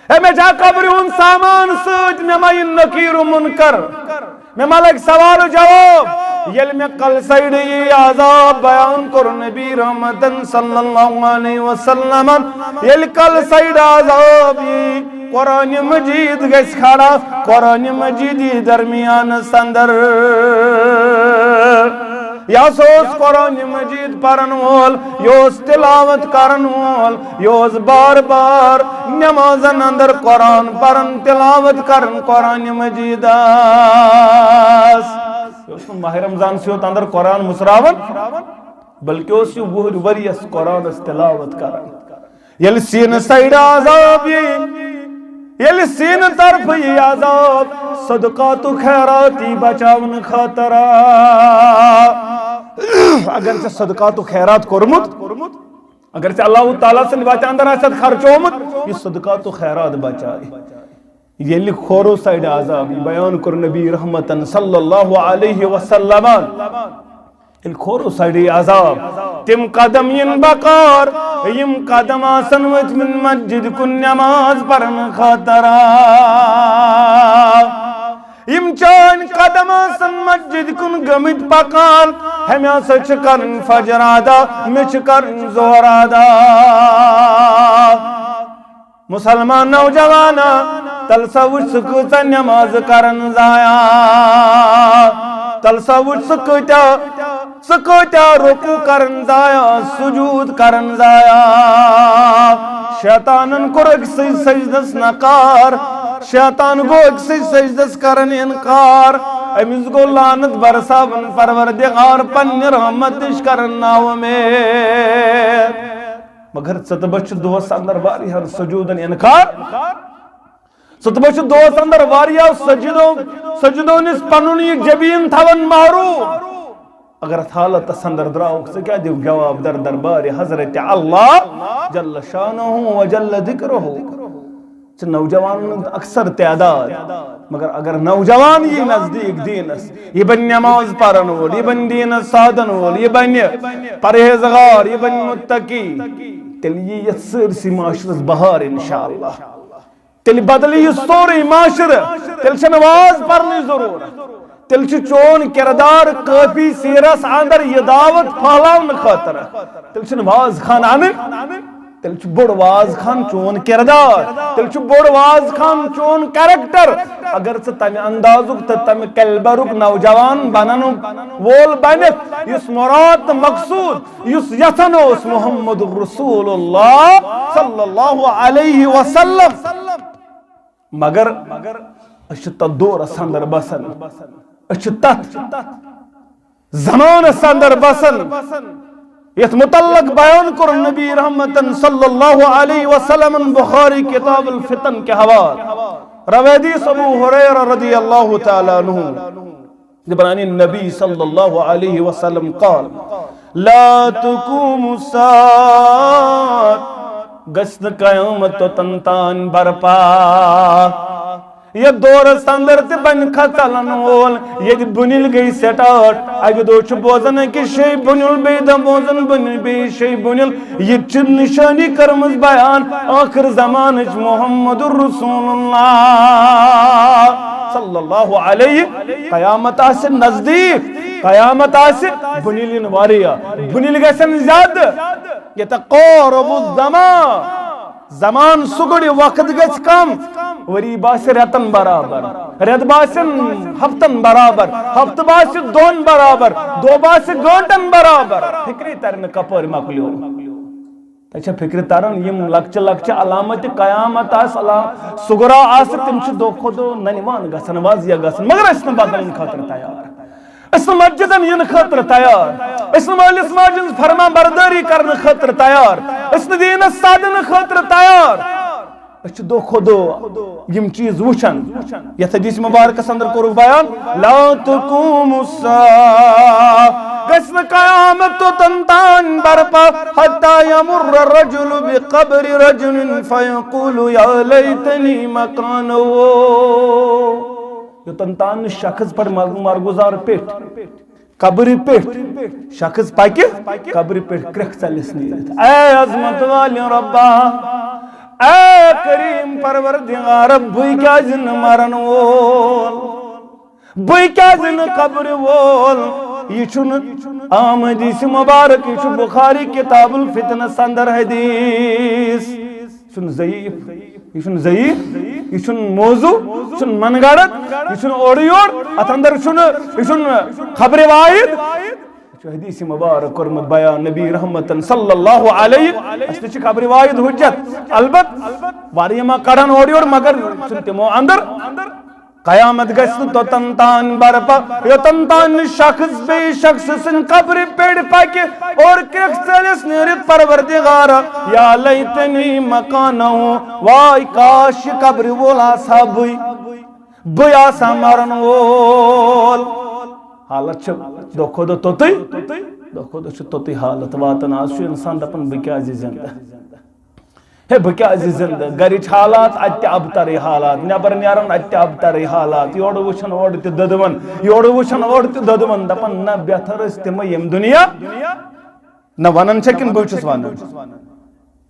ہے، مےٚ چھا قبرِ ہُنٛد سامان سۭتۍ؟ مےٚ ما یِن نکیر و منکر؟ مےٚ ما لگہِ سوال و جواب؟ ییٚلہِ مےٚ کل سایڈٕ یی عذاب بیان کوٚر نبی رحمتن صلی اللہ علیہ وسلمن، ییٚلہِ کل سایڈٕ عذاب یی، قرآن مجید گژھِ کھڑا، قرآن مجید یی درمیانس اندر۔ یہِ ہسا اوس قرآن مجید پرن وول، یہِ اوس تلاوت کرن وول، یہِ اوس بار بار نمازن اندر قرآن پرن، تلاوت کرن قرآن مجیدس۔ یہِ اوس نہٕ ماہ رمضان سٕے یوت اندر قرآن مُژراوان، بلکہِ اوس یہِ وُہٕرۍ ؤرۍیس قرآنس تلاوت کران۔ ییٚلہِ سینہٕ سایڈٕ عذاب یی، ییٚلہِ سینہٕ طرفہٕ یی عذاب، صدقات و خیرات یی بچاونہٕ خٲطرٕ۔ اگر ژےٚ صدقات و خیرات کوٚرمُت، اگر ژےٚ اللہ تعالیٰ سٕنٛدِ وتہِ اندر آسہِ خرچومُت، یہِ صدقات و خیرات بچایہِ۔ ییٚلہِ کھورو سایڈٕ عذاب یی، بیان کوٚر نبی رحمتن صلی اللہ علیہ وسلمن، ییٚلہِ کھورو سایڈٕ عذاب، تِم قدم یِن بکار، یِم قدم آسن ؤتھمٕتۍ مسجد کُن نماز پرنہٕ خٲطرٕ۔ یِم چٲنۍ قدم آسن مسجد کُن گٔمٕتۍ پکان، ہمہِ ہسا چھِ کرٕنۍ فجر ادا، مےٚ چھِ کرٕنۍ ظہر ادا۔ مسلمان نوجوانا، تل سا وٕچھ ژٕ کۭژاہ نماز کران ضایع، تل سا وٕچھ ژٕ کۭتیاہ، ژٕ کۭتیاہ رکوع کران ضایع، سجود کران ضایع۔ شیطانن کوٚر أکسٕے سجدس نکار، شیطان گوٚو أکسٕے سجدس کران انکار، أمِس گوٚو لعنت برساون پروردگار پننہِ رحمت نِش کران نااُمید۔ مگر ژٕ تہٕ بہٕ چھِ دۄہس اندر واریاہن سجودن انکار۔ ژٕ تہٕ بہٕ چھِ دۄہس اندر واریاہ سجدو، سجدو نِش پنُن یہِ جبین تھاوان محروم۔ اگر اتھ حالتس اندر درٛاوُکھ، ژٕ کیٛاہ دِکھ جواب در دربارِ حضرت اللہ جل شانہ و جل ذکرہ؟ چھِ نوجوانن ہُنٛد اکثر تعداد، مگر اگر نوجوان یی نزدیٖک دیٖنس، یہِ بنہِ نماز پرن وول، یہِ بنہِ دیٖنس سادن وول، یہِ بنہِ پرہیزگار، یہِ بنہِ متقی، تیٚلہِ یی یتھ سٲرسٕے معاشرس بہار انشاءاللہ۔ تیٚلہِ بدلہِ یہِ سورُے معاشرٕ، تیٚلہِ چھنہٕ واز پرنٕچ ضروٗرت۔ تیٚلہِ چھُ چون کردار کٲفی سیرس اندر یہِ دعوت پھہلاونہٕ خٲطرٕ۔ تیٚلہِ چھُنہٕ واز خان انٕنۍ، تیٚلہِ چھُ بوٚڑ واز خان چون کردار، تیٚلہِ چھُ بوٚڑ واز خان چون کریکٹر۔ اگر ژٕ تمہِ اندازُک تہٕ تمہِ کیلبرُک نوجوان بنن وول بنکھ، یُس مراد تہٕ مقصود، یُس یژھان اوس محمد رسول اللہ صلی اللہ علیہ وسلم، مگر أسۍ چھِ تتھ دورس اندر بسان، أسۍ چھِ تتھ زمانس اندر بسان، یتھ متعلق بیان کوٚر نبی رحمتن صلی اللہ علیہ وسلمن بخاری کتاب الفتن کے حوالے۔ روایت ابو ہریرہ رضی اللہ تعالیٰ عنہ، دپان نبی صلی اللہ علیہ وسلم قال، لا تقوم الساعة، گژھِ نہٕ قیامت توٚتن تام برپا۔ یتھ دورس اندر تہِ بنہِ کھا ژلن وول، ییٚتہِ بُنِل گٔے سٹارٹ۔ اکہِ دۄہ چھُ بوزان أکِس شے بُنِل، بیٚیہِ دۄہ بوزان بُنِل، بیٚیہِ شے بُنِل۔ یہِ تہِ چھِ نشٲنی کٔرمٕژ بیان ٲخر زمانٕچ محمد رسول اللہ صلی اللہ علیہ۔ قیامت آسہِ نزدیٖک، قیامت آسہِ، بُنِل یِن واریاہ، بُنِل گژھن زیادٕ۔ یتقارب الزمان، زمان سُہ گُڑِ وقت گژھِ کم، ؤری باسہِ رٮ۪تن برابر، رٮ۪تھ باسن ہفتن برابر، ہفتہٕ باسہِ دۄہن برابر، دۄہ باسہِ گٲنٹن برابر۔ فکرے ترِ نہٕ کپٲرۍ مۄکلیو۔ تۄہہِ چھا فکرِ تران، یِم لۄکچہِ لۄکچہِ علامت قیامت آسہٕ، علام-، صغرا آسہٕ، تِم چھِ دۄہ کھۄتہٕ دۄہ ننوان گژھان، واضح گژھان، مگر أسۍ چھِنہٕ بدلن خٲطرٕ تیار۔ أسۍ نہٕ مسجدن یِنہٕ خٲطرٕ تیار، أسۍ نہٕ مٲلِس ماجہِ ہٕنٛز فرما بردٲری کرنہٕ خٲطرٕ تیار، أسۍ نہٕ دیٖنس سادنہٕ خٲطرٕ تیار۔ أسۍ چھِ دۄہ کھۄتہٕ دۄہ یِم چیٖز وٕچھان۔ یتھ حدیث مبارکس اندر کوٚرُکھ بیان، لا تقوم الساعة، گژھِ نہٕ قیامت توٚتن تام برپا، حتى يمر الرجل بقبر رجل فيقول يا ليتني مكانه۔ یوٚتن تام نہٕ شخص پتہٕ مر-، مرگُزار پیٚٹھ، قبرِ پیٚٹھ شخص پکہِ، قبرِ پیٚٹھ کرٛیکھ ژلٮ۪س نیٖرِتھ، اے عظمت والہِ رۄبا، اے کریم پروردگار، بٕے کیازِ نہٕ مرن وول؟ بٕے کیازِ نہٕ قبرِ وول؟ یہِ چھُنہٕ عام حدیث مبارک، یہِ چھُ بخاری کتاب الفتنس اندر حدیث۔ یہِ چھُنہٕ ضعیف، یہِ چھُنہٕ ضعیف، یہِ چھُنہٕ موضوع، یہِ چھُنہٕ من گڑت، یہِ چھُنہٕ اورٕ یور، اتھ اندر چھُنہٕ، یہِ چھُنہٕ خبرِ واحد۔ یہِ چھُ حدیث مبارک کوٚرمُت بیان نبی رحمتن صلی اللہ علیہ۔ اسہِ تہِ چھِ خبرِ واحد حجت، البت واریاہ ما کڑن اورٕ یور، مگر چھُنہٕ تِمو اندر۔ قیامت گژھِ نہٕ توٚتن تام برپا، یوٚتن تام نہٕ شخص بیٚیہِ شخص سٕنٛدِ قبرِ پٮ۪ٹھ پکہِ اور کرٛیکھ ژٔلِس نیٖرِتھ، پروردگارا، یا لیتنی مکانہ، واے کاش یہِ قبرِ وول آسہٕ ہا بٕے، بٕے آسہٕ ہا مرن وول۔ حالت چھِ دۄہ کھۄتہٕ دۄہ توٚتُے، دۄہ کھۄتہٕ دۄہ چھِ توٚتُے حالت واتان۔ آز چھُ انسان دپان، بہٕ کیازِ زندٕ؟ ہے، بہٕ کیازِ زندٕ؟ گرِچ حالات، اتہِ تہِ ابترٕے حالات، نٮ۪بر نیران، اتہِ تہِ ابترٕے حالات، یورٕ وٕچھان، اورٕ تہِ دٔدوَن، یورٕ وٕچھان، اورٕ تہِ دٔدوَن، دپان، نہ، بہتر ٲسۍ تِمے ییٚمہِ دُنیا۔ نہ ونان چھا کِنہٕ بہٕ چھُس ونان؟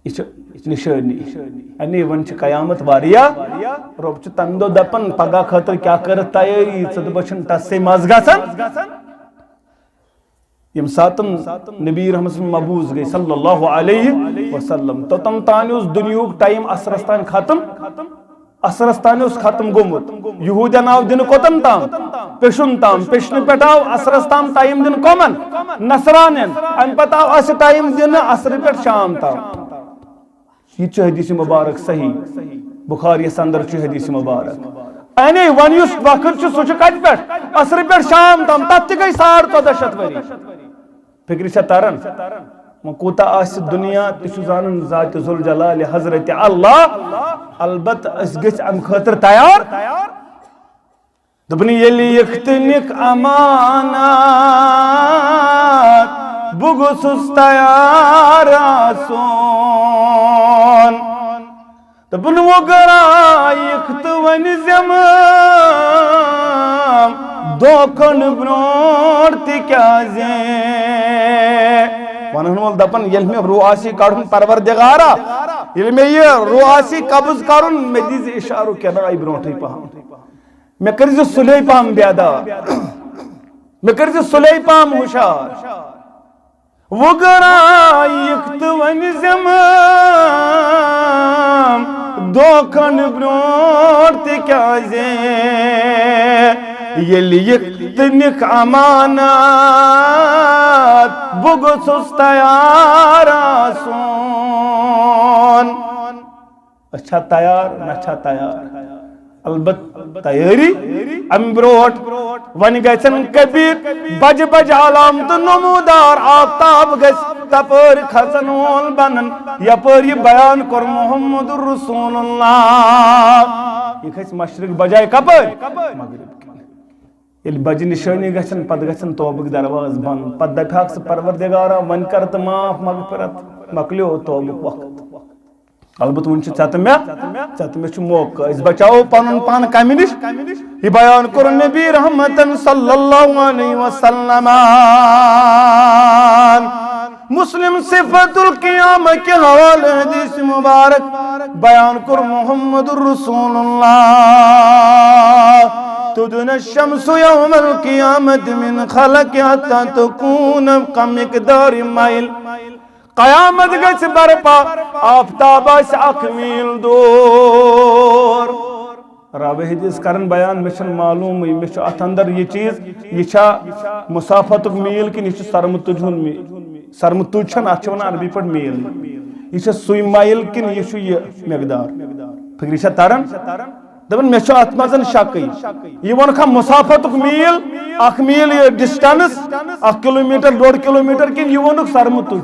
یہِ چھِ نشٲنی۔ یعنی وۄنۍ چھِ قیامت واریاہ۔ رۄب چھُ تمہِ دۄہ دپان، پگاہ خٲطرٕ کیٛاہ کٔرٕتھ تیٲری؟ ژٕ تہٕ بہٕ چھِنہٕ تسے منٛز گژھان۔ ییٚمہِ ساتَن نبی رحمت سٕنٛز مبعوث گٔے صلی اللہ علیہ وسلم، توٚتَن تام اوس دُنیاہُک ٹائم عصرس تام ختم۔ عصرس تام اوس ختم گوٚمُت۔ یہودین آو دِنہٕ کوٚتَن تام؟ پیٚشُن تام۔ پیٚشنہٕ پٮ۪ٹھ آو عصرس تام ٹائم دِنہٕ کۄمَن؟ نصرانین۔ اَمہِ پتہٕ آو اَسہِ ٹائم دِنہٕ عصرِ پٮ۪ٹھ شام تام۔ یہِ تہِ چھُ حدیث مبارک صحیح، بخاریس اندر چھُ حدیث مبارک۔ یعنی وۄنۍ یُس وقت چھُ، سُہ چھُ کتہِ پٮ۪ٹھ؟ عصرِ پٮ۪ٹھ شام تام، تتھ تہِ گٔے ساڑ ژۄدہ شیٚتھ ؤری۔ فکرِ چھا تران؟ وۄنۍ کوٗتاہ آسہِ دُنیا تہِ چھُ زانان ذات ذوالجلال حضرت اللہ۔ البتہ أسۍ گٔژھۍ امہِ خٲطرٕ تیار۔ دوٚپُن، ییٚلہِ یِختنِک امانت بہٕ گوٚژھُس تیار آسُن، دوٚپُن، وۄنۍ گرایکھ تہٕ وۄنۍ زٮ۪مہٕ دۄہ کھنٛڈ برونٛٹھ، تِکیٛازِ وَنَن وول دَپان، ییٚلہِ مےٚ روح آسی کَڑُن پروردگارا، ییٚلہِ مےٚ یہِ روح آسی قبض کَرُن، مےٚ دیٖزِ اِشارٕ کینٛہہ برونٛٹھٕے پَہَم۔ مےٚ کٔرۍزِ سُلے پَہَم بیدار۔ مےٚ کٔرۍزِ سُلے پَہَم ہُشار۔ وۄنۍ گرایکھ تہٕ وۄنۍ زٮ۪مہٕ دۄہ کھنٛڈ برونٛٹھ، تِکیٛازِ ییٚلہِ یِکھ تہٕ نِکھ امانت، بہٕ گوٚژھُس تیار آسُن۔ أسۍ چھا تیار؟ نہ چھا تیار؟ البت تیٲری۔ امہِ برونٛٹھ وۄنۍ گژھن کبیر بجہِ بجہِ علامتہٕ نمودار آفتاب گژھِ تپٲرۍ کھسن وول بنن، یپٲرۍ یہِ بیان کوٚر محمد رسول اللہ۔ یہِ کھسہِ مشرق بجایہِ کپٲرۍ؟ مغرب کِنۍ۔ ییٚلہِ بجہِ نشٲنی گژھن، پتہٕ گژھن توبٕکۍ دروازٕ بنٛد۔ پتہٕ دپہِ ہاکھ سُہ، پروردگارا، وۄنۍ کر تہٕ معاف مغفرت، مۄکلیو توبُک وقت۔ البتہ وُنہِ چھُ ژےٚ تہٕ مےٚ، ژےٚ تہٕ مےٚ چھُ موقعہٕ۔ أسۍ بچاوو پنُن پان کمہِ نِش؟ یہِ بیان کوٚر نبی رحمتن صلی اللہ علیہ وسلم۔ مسلم صفت القیامہ کہِ حوالہٕ حدیث مبارک بیان کوٚر محمد رسول اللہ، تدنى الشمس يوم القيامة من خلقها حتى تكون كمقدار ميل۔ قیامت گژھِ برپا، آفتاب آسہِ اکھ میٖل دوٗر۔ راوی حدیث کرن بیان، مےٚ چھُنہٕ معلومٕے، مےٚ چھُ اتھ اندر یہِ چیٖز، یہِ چھا مسافتُک میٖل کِنہٕ یہِ چھُ سرمہٕ تُج ہُنٛد میٖل؟ سرمہٕ تُج چھَنہٕ، اتھ چھِ ونان عربی پٲٹھۍ میٖل۔ یہِ چھا سُے مایل کِنہٕ یہِ چھُ یہِ مقدار؟ فکرِ چھا تران؟ دپان، مےٚ چھُ اتھ منٛز شکٕے۔ یہِ ووٚنکھا مسافتُک میٖل، اکھ میٖل یہِ distance، اکھ کلومیٹر، ڈوٚڈ کلومیٹر، کِنہٕ یہِ ووٚنُکھ سرمہٕ تُج؟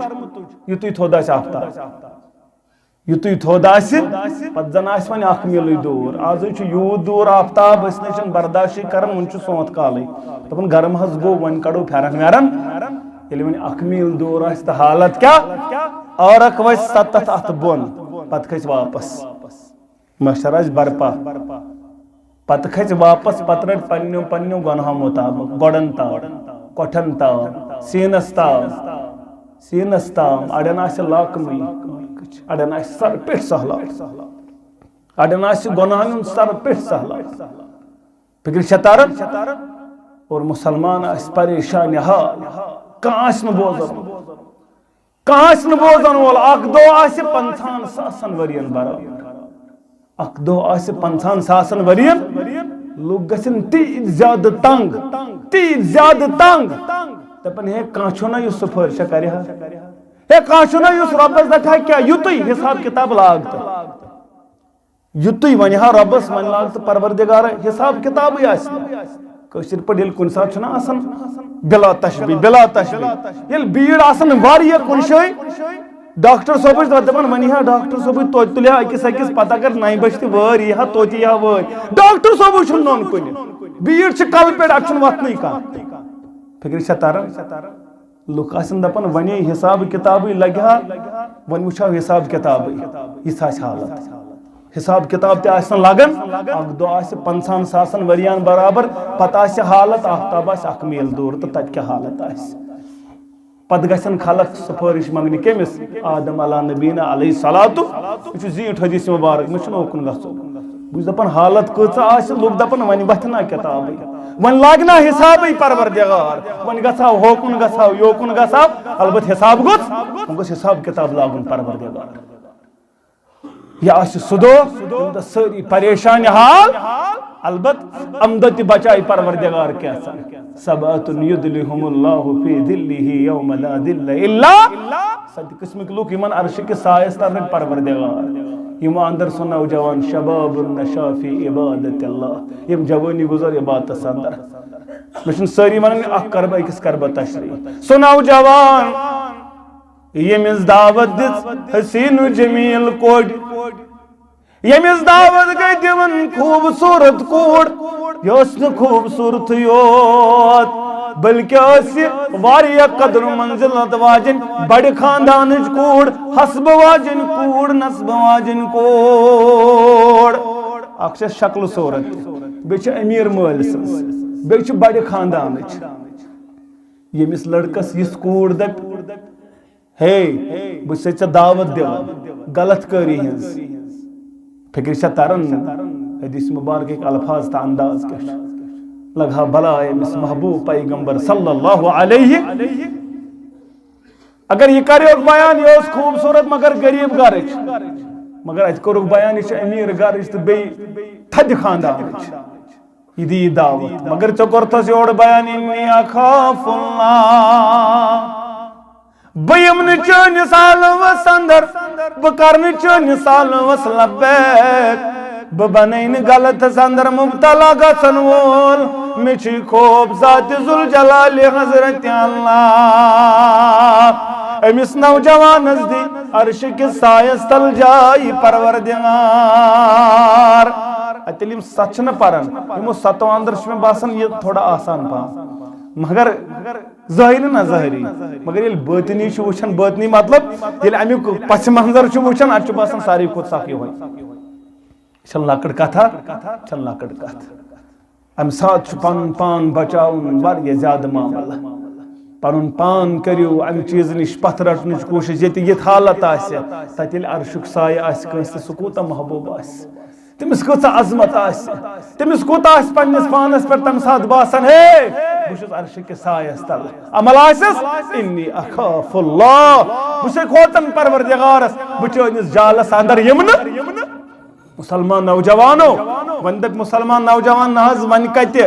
یُتُے تھوٚد آسہِ آفتاب۔ یُتُے تھوٚد آسہِ، پتہٕ زن آسہِ وۄنۍ اکھ میٖلٕے دوٗر۔ آزٕے چھُ یوٗت دوٗر آفتاب، أسۍ نَے چھِنہٕ برداشٕے کران، وۄنۍ چھُ سونٛتھ کالٕے۔ دپان، گرم حظ گوٚو، وۄنۍ کڑو پھٮ۪رن وٮ۪رن۔ ییٚلہِ وۄنۍ اکھ میٖل دوٗر آسہِ تہٕ حالت کیٛاہ؟ عٲرق وَسہِ ستتھ اتھٕ بۄن، پتہٕ کھسہِ واپس۔ محشر آسہِ برپا۔ پتہٕ کھژِ واپس، پتہٕ رٹہِ پننیو پننیو گۄناہو مطابق گۄڈن تام، کۄٹھٮ۪ن تام، سیٖنس تام، سیٖنس تام۔ اڑٮ۪ن آسہِ لاکمٕے، اڑٮ۪ن آسہِ سر پٮ۪ٹھ سہلاب، اڑٮ۪ن آسہِ گۄناہن ہُنٛد سر پٮ۪ٹھ سہلاب۔ فکرِ چھےٚ تران؟ اور مسلمان آسہِ پریشان حال، کانٛہہ آسہِ نہٕ بوزان۔ کانٛہہ آسہِ نہٕ بوزن وول، اکھ دۄہ آسہِ پنٛژاہن ساسن ؤرین برابر۔ اکھ دۄہ آسہِ پنٛژاہن ساسن ؤرین، لُکھ گژھن تیٖتۍ زیادٕ تنگ، تیٖتۍ زیادٕ تنگ۔ دپن، ہے، کانٛہہ چھُنہ یُس سفٲرشہ کرِ ہا؟ ہے، کانٛہہ چھُنہ یُس رۄبس دپہِ ہا، کیٛاہ یُتُے حساب کتاب لاگ تہٕ۔ یُتُے ونہِ ہا رۄبس، وۄنۍ لاگ تہٕ پروردگارا، حساب کتابٕے آسہِ نہٕ۔ کٲشِر پٲٹھۍ ییٚلہِ کُنہِ ساتہٕ چھُنہ آسان بلا تشبیہ، بلا تشبیہ، ییٚلہِ بیٖڑ آسان واریاہ کُنہِ جایہِ، ڈاکٹر صٲبٕچ دَپان، وۄنۍ یی ہا ڈاکٹر صٲبٕے، توتہِ تُلہِ ہا أکِس أکِس پتہ، اگر نَیہِ بجہِ تہِ وٲرۍ یی ہا، توتہِ یی ہا وٲرۍ۔ ڈاکٹر صٲبٕے چھُنہٕ نوٚن کُنہِ۔ بیٖڑ چھِ کلہٕ پٮ۪ٹھ، اَتہِ چھُنہٕ وۄتھنٕے کانٛہہ۔ فِکرِ چھےٚ تران؟ لُکھ آسن دپان، وۄنۍ یہِ حساب کتابٕے لگہِ ہا، وۄنۍ وٕچھو حساب کتابٕے، یِژھ آسہِ حالت۔ حساب کتاب تہِ آسہِ نہٕ لگان، اکھ دۄہ آسہِ پنٛژاہن ساسن ؤرین برابر، پتہٕ آسہِ حالت، آفتاب آسہِ اکھ میٖل دوٗر، تہٕ تتہِ کیٛاہ حالت آسہِ؟ پتہٕ گژھن خلق سفٲرش منگنہِ کٔمِس؟ آدم علیٰ نبینا علیہ الصلوۃ۔ یہِ چھُ زیٖٹھ حدیث مبارک، مےٚ چھُنہٕ اوکُن گژھُن۔ بہٕ چھُس دپان، حالت کۭژاہ آسہِ، لُکھ دپان، وۄنۍ وۄتھِ نا کتابٕے، وۄنۍ لاگہِ نا حسابٕے پروردگار، وۄنۍ گژھو ہوکُن گژھو، یوکُن گژھو، البتہ حساب گوٚژھ، وۄنۍ گوٚژھ حساب کتاب لاگُن پروردگار۔ یہِ آسہِ سُہ دۄہ، ییٚمہِ دۄہ سٲری پریشان حال، البتہ امہِ دۄہ تہِ بچایہِ پروردگار کینٛژن۔ سبعة يظلهم الله في ظله يوم لا ظل إلا۔ ستہِ قٕسمٕکۍ لُکھ، یِمن عرشہِ کِس سایس تل رٹہِ پروردگار۔ یِمو اندر سُہ نوجوان، شباب نشأ في عبادة الله، یِم جوٲنی گُزٲر عبادتس اندر۔ مےٚ چھِنہٕ سٲری ونان، اکھ کرٕ بہٕ أکِس کرٕ بہٕ تشریح۔ سُہ نوجوان، ییٚمِس دعوت دِژ حسین و جمیل کوٚڑ، ییٚمِس دعوت گٔے دِوان خوٗبصوٗرت کوٗر، یہِ ٲس نہٕ خوٗبصوٗرتٕے یوت، بلکہ ٲس یہِ واریاہ قدر و منزلت واجٮ۪ن، بڑِ خاندانٕچ کوٗر، حسبہٕ واجٮ۪ن کوٗر، نسبہٕ واجٮ۪ن کوٗر۔ اکھ چھےٚ شکلہٕ صوٗرت تہِ، بیٚیہِ چھِ أمیٖر مٲلۍ سٕنٛز، بیٚیہِ چھِ بڑِ خاندانٕچ۔ ییٚمِس لڑکس یِژھ کوٗر دپہِ، ہے، بہٕ چھُسے ژےٚ دعوت دِوان غلط کٲری ہٕنٛز۔ فکرِ چھا تران؟ حدیث مبارکٕکۍ الفاظ تہٕ انداز کیٛاہ چھُ؟ لگہٕ ہا بلاے أمِس محبوب پیغمبر صلی اللہ علیہ۔ اگر یہِ کرِ بیان، یہِ اوس خوٗبصوٗرت مگر غریٖب گرٕچ، مگر اتہِ کوٚرُکھ بیان، یہِ چھِ أمیٖر گرٕچ تہٕ بیٚیہِ تھدِ خاندانٕچ۔ یہِ دِیہِ دعوت، مگر ژےٚ کوٚرتھس یورٕ بیان، انی اخاف اللہ، بہٕ یِمہٕ نہٕ چٲنِس آلوَس اندر، بہٕ کرٕ نہٕ چٲنِس آلوَس لبیک، بہٕ بنَے نہٕ غلطس اندر مبتلا گژھن وول۔ مےٚ چھُے خوف ذات ذوالجلال حضرت اللہ۔ أمِس نوجوانس دِ عرشہِ کِس سایس تل جاے پروردگار۔ اتہِ ییٚلہِ یِم ستھ چھِنہ پران، یِمو ستو اندر چھُ مےٚ باسان یہِ تھوڑا آسان پہم۔ مگر ظٲہری نہ ظٲہری، مگر ییٚلہِ باطنی چھُ وٕچھان، باطنی مطلب ییٚلہِ امیُک پس منظر چھُ وٕچھان، اتہِ چھُ باسان ساروی کھۄتہٕ سخ یِہوٚے۔ یہِ چھےٚ لۄکٕٹ کتھا، یہِ چھےٚ لۄکٕٹ کتھ۔ امہِ ساتہٕ چھُ پنُن پان بچاوُن واریاہ زیادٕ معاملہٕ۔ پنُن پان کٔرِو امہِ چیٖزٕ نِش پتھ رٹنٕچ کوٗشش، ییٚتہِ یِژھ حالت آسہِ، تتہِ ییٚلہِ عرشُک سایہِ آسہِ کٲنٛسہِ تہٕ سُہ کوٗتاہ محبوب آسہِ۔ تٔمِس کۭژاہ عظمت آسہِ، تٔمِس کوٗتاہ آسہِ پننِس پانس پٮ۪ٹھ تمہِ ساتہٕ باسان، ہے، بہٕ چھُس عرشہِ کِس سایس تل۔ عمل آسٮ۪س، انی اخاف اللہ، بہٕ چھُسے کھوژان پروردگارس، بہٕ چٲنِس جالس اندر یِمہٕ نہٕ۔ مسلمان نوجوانو، وۄنۍ دٔپۍ مسلمان نوجوان، نہ حظ، وۄنۍ کتہِ؟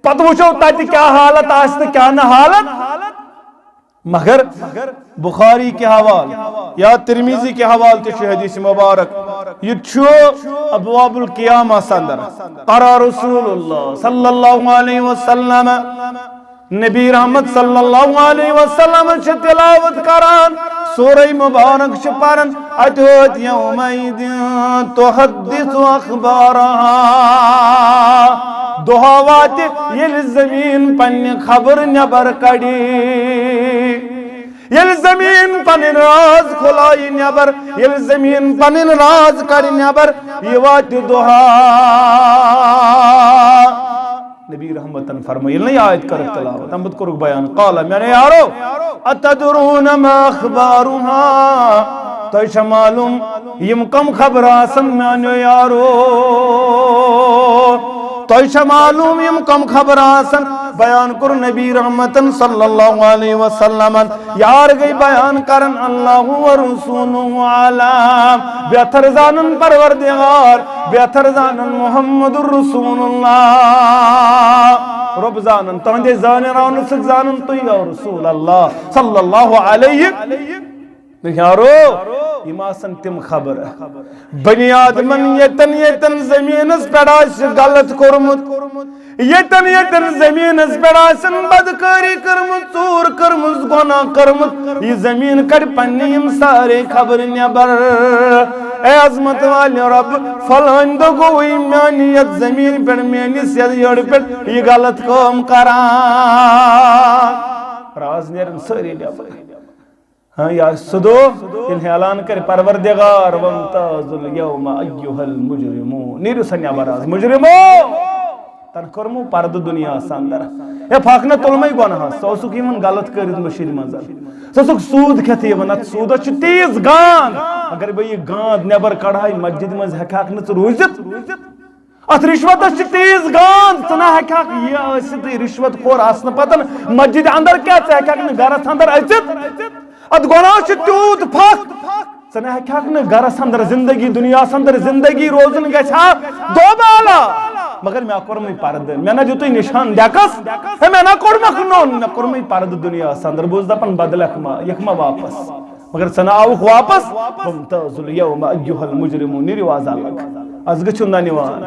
پتہٕ وٕچھو تتہِ کیٛاہ حالت آسہِ تہٕ کیٛاہ نہٕ حالت۔ مگر بخاری کے حوال یا ترمذی کے حوال تہِ چھُ حدیث مبارک، یہِ چھُ ابواب القیامہ اندر۔ قرأ رسول اللہ صلی اللہ علیہ وسلم، نبی رحمت صلی اللہ علیہ وسلم چھِ تلاوت کران سورہ مبارک چھِ پران، اتہِ ہوت یومئذ تحدث اخبارہا۔ دۄہا واتہِ ییٚلہِ زٔمیٖن پننہِ خبر نٮ۪بر کڑِ۔ ییٚلہِ زٔمیٖن پنٕنۍ راز کھُلایہِ نٮ۪بر، ییٚلہِ زٔمیٖن پنٕنۍ راز کڑِ نٮ۪بر، یہِ واتہِ دۄہا۔ نبی رحمتن فرمٲو، ییٚلہِ نہٕ یہِ آیت کٔرٕکھ تلاوت، تَمہِ پتہٕ کوٚرُکھ بیان، قال، میانیو یارو، اتدرون ما اخبارہا؟ تۄہہِ چھا معلوم یِم کم خبر آسن میانیو یارو؟ تۄہہِ چھا معلوم یِم کم خبر آسن؟ بیان کوٚر نبی رحمتن صلی اللہ علیہ وسلمن۔ یار گٔے بیان کرن، اللہ و رسولہ عالم، بہتر زانن پروردگار، بہتر زانن محمد رسول اللہ۔ رب زانن، تہندے زانن آونہٕ سۭتۍ زانن تُہۍ یا رسول اللہ صلی اللہ علیہ۔ یارو، یِم آسن تِم خبر۔ بنی آدمن ییٚتٮ۪ن ییٚتٮ۪ن زٔمیٖنس پٮ۪ٹھ آسہِ غلط کوٚرمُت، ییٚتٮ۪ن ییٚتٮ۪ن زٔمیٖنس پٮ۪ٹھ آسن بدکٲری کٔرمٕژ، ژوٗر کٔرمٕژ، گۄناہ کٔرمُت، یہِ زٔمیٖن کڑِ پننہِ یِم سارے خبرٕ نٮ۪بر۔ اے عظمت والہِ رب، فلٲنۍ دۄہ گوٚوُے میانہِ یتھ زٔمیٖن پٮ۪ٹھ، میٲنِس یتھ یٔڑ پٮ۪ٹھ یہِ غلط کٲم کران۔ راز نیرن سٲری نٮ۪بر۔ ہاں، یا سُہ دۄہ ییٚلہِ اعلان کرِ پروردگار، وامتازوا الیوم ایھا المجرمون، نیٖرِو سا نٮ۪بر آز مجرمو، تن کوٚرمو پردٕ دُنیاہس اندر۔ ہے، پھکھ نہ تُلمے گۄناہس، سُہ اوسُکھ یِوان غلط کٔرِتھ مٔشیٖد منٛز، سُہ اوسُکھ سوٗد کھٮ۪تھ یِوان، اتھ سوٗدس چھِ تیٖژ گانٛد، اگر بہٕ یہِ گانٛد نٮ۪بر کڑہاے مسجد منٛز ہٮ۪کہٕ ہاکھ نہٕ ژٕ روٗزِتھ۔ اتھ رشوتس چھِ تیز گانٛد، ژٕ نہ ہیٚککھ یہِ ٲسِتھ، رشوت خور آسنہٕ پتن مسجد اندر کیٛاہ، ژٕ ہیٚککھ نہٕ گرس اندر أژِتھ۔ اتھ گۄناہس چھُ تیوٗت پھکھ، ژٕ نہ ہیٚککھ نہٕ گرس اندر زندگی، دُنیاہس اندر زندگی روزُن گژھِ ہا دوبالا۔ مگر مےٚ کوٚرمٕے پردٕ، مےٚ نہ دیُتُے نشان ڈیکس، ہے، مےٚ نہ کوٚرمکھ نوٚن، مےٚ کوٚرمٕے پردٕ دُنیاہس اندر۔ بہٕ اوسُس دپان بدلکھ ما، یِکھ ما واپس۔ مگر ژٕ نہ آوُکھ واپس۔ وامتازوا الیوم ایھا المجرمون، نیٖرِو آز الگ۔ از گٔژھِو نہ نِوان۔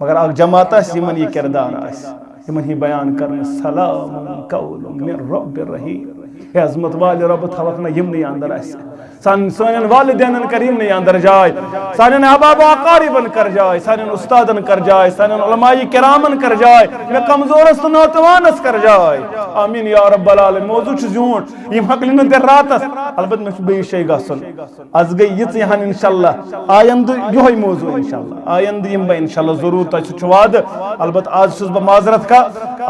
مگر اکھ جماعت آسہِ، یِمن یہِ کردار آسہِ، یِمن یہِ بیان کرنہٕ، سلام قول من رب رحیم۔ ہے عظمت والہِ رۄب، تھاوکھ نہ یِمنٕے اندر اسہِ۔ سان-، سانٮ۪ن والدینن کر یِمنٕے اندر جاے، سانٮ۪ن احباب و اقاربن کر جاے، سانٮ۪ن استادن کر جاے، سانٮ۪ن علماء کرامن کر جاے، مےٚ کمزورس تہٕ ناتوانس کر جاے۔ آمین یا رب العالمین۔ موضوع چھُ زیوٗٹھ، یِم ہۄکلہِ نہٕ تیٚلہِ راتس۔ البتہ مےٚ چھُ بیٚیِس جایہِ گژھُن۔ از گٔے یِژٕے ہن انشاءاللہ، آیندٕ یِہوٚے موضوع انشاءاللہ، آیندٕ یِمہٕ بہٕ انشاءاللہ ضروٗر، تۄہہِ سۭتۍ چھُ وعدٕ۔ البتہ از چھُس بہٕ معذرت خواہ،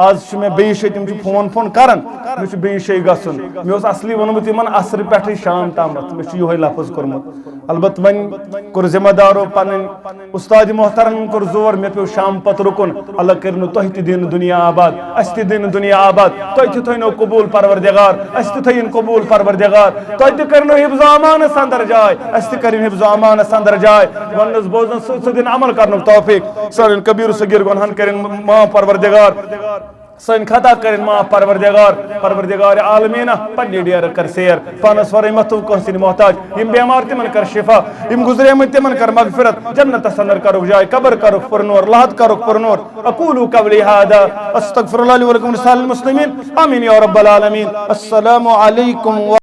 از چھُ مےٚ بیٚیِس جایہِ، تِم چھِ فون فون کران، مےٚ چھُ بیٚیِس جایہِ گژھُن۔ مےٚ اوس اصلی ووٚنمُت یِمن عصرٕ پٮ۪ٹھٕے شام تامَتھ، مےٚ چھُ یِہوٚے لفظ کوٚرمُت۔ البتہ وۄنۍ کوٚر ذمہ دارو پنٕنۍ استاد محترمن کوٚر زور، مےٚ پیوٚو شام پتہٕ رُکُن۔ اللہ کٔرِنو تۄہہِ تہِ دِنہٕ دُنیا آباد، اسہِ تہِ دِنہٕ دُنیا آباد، تۄہہِ تہِ تھٲینو قبوٗل پروردگار، اسہِ تہِ تھٲیِن قبوٗل پروردگار، تۄہہِ تہِ کٔرِنو حفظ و امانس اندر جاے، اسہِ تہِ کٔرِن حفظ و امانس اندر جاے۔ وننس بوزنس سۭتۍ سۭتۍ دِن عمل کرنُک توفیق، سانٮ۪ن کبیر و صغیر گۄنہن کٔرِن معاف پروردگار۔ سٲنۍ خطا کٔرِن معاف پروردگار، پروردگار عالمیٖنہ، پننہِ ڈیرٕ کر سیر، پانس ورٲے مہ تھوو کٲنٛسہِ نہٕ محتاج، یِم بیمار تِمن کر شفا، یِم گُزریمٕتۍ تِمن کر مغفرت، جنتس اندر کرُکھ جاے، قبر کرُکھ پُرنور، لحد کرُکھ پُرنور۔ اقول قولی هذا، استغفر الله لي ولكم ولسائر المسلمين، آمين يا رب العالمين۔ السلام عليكم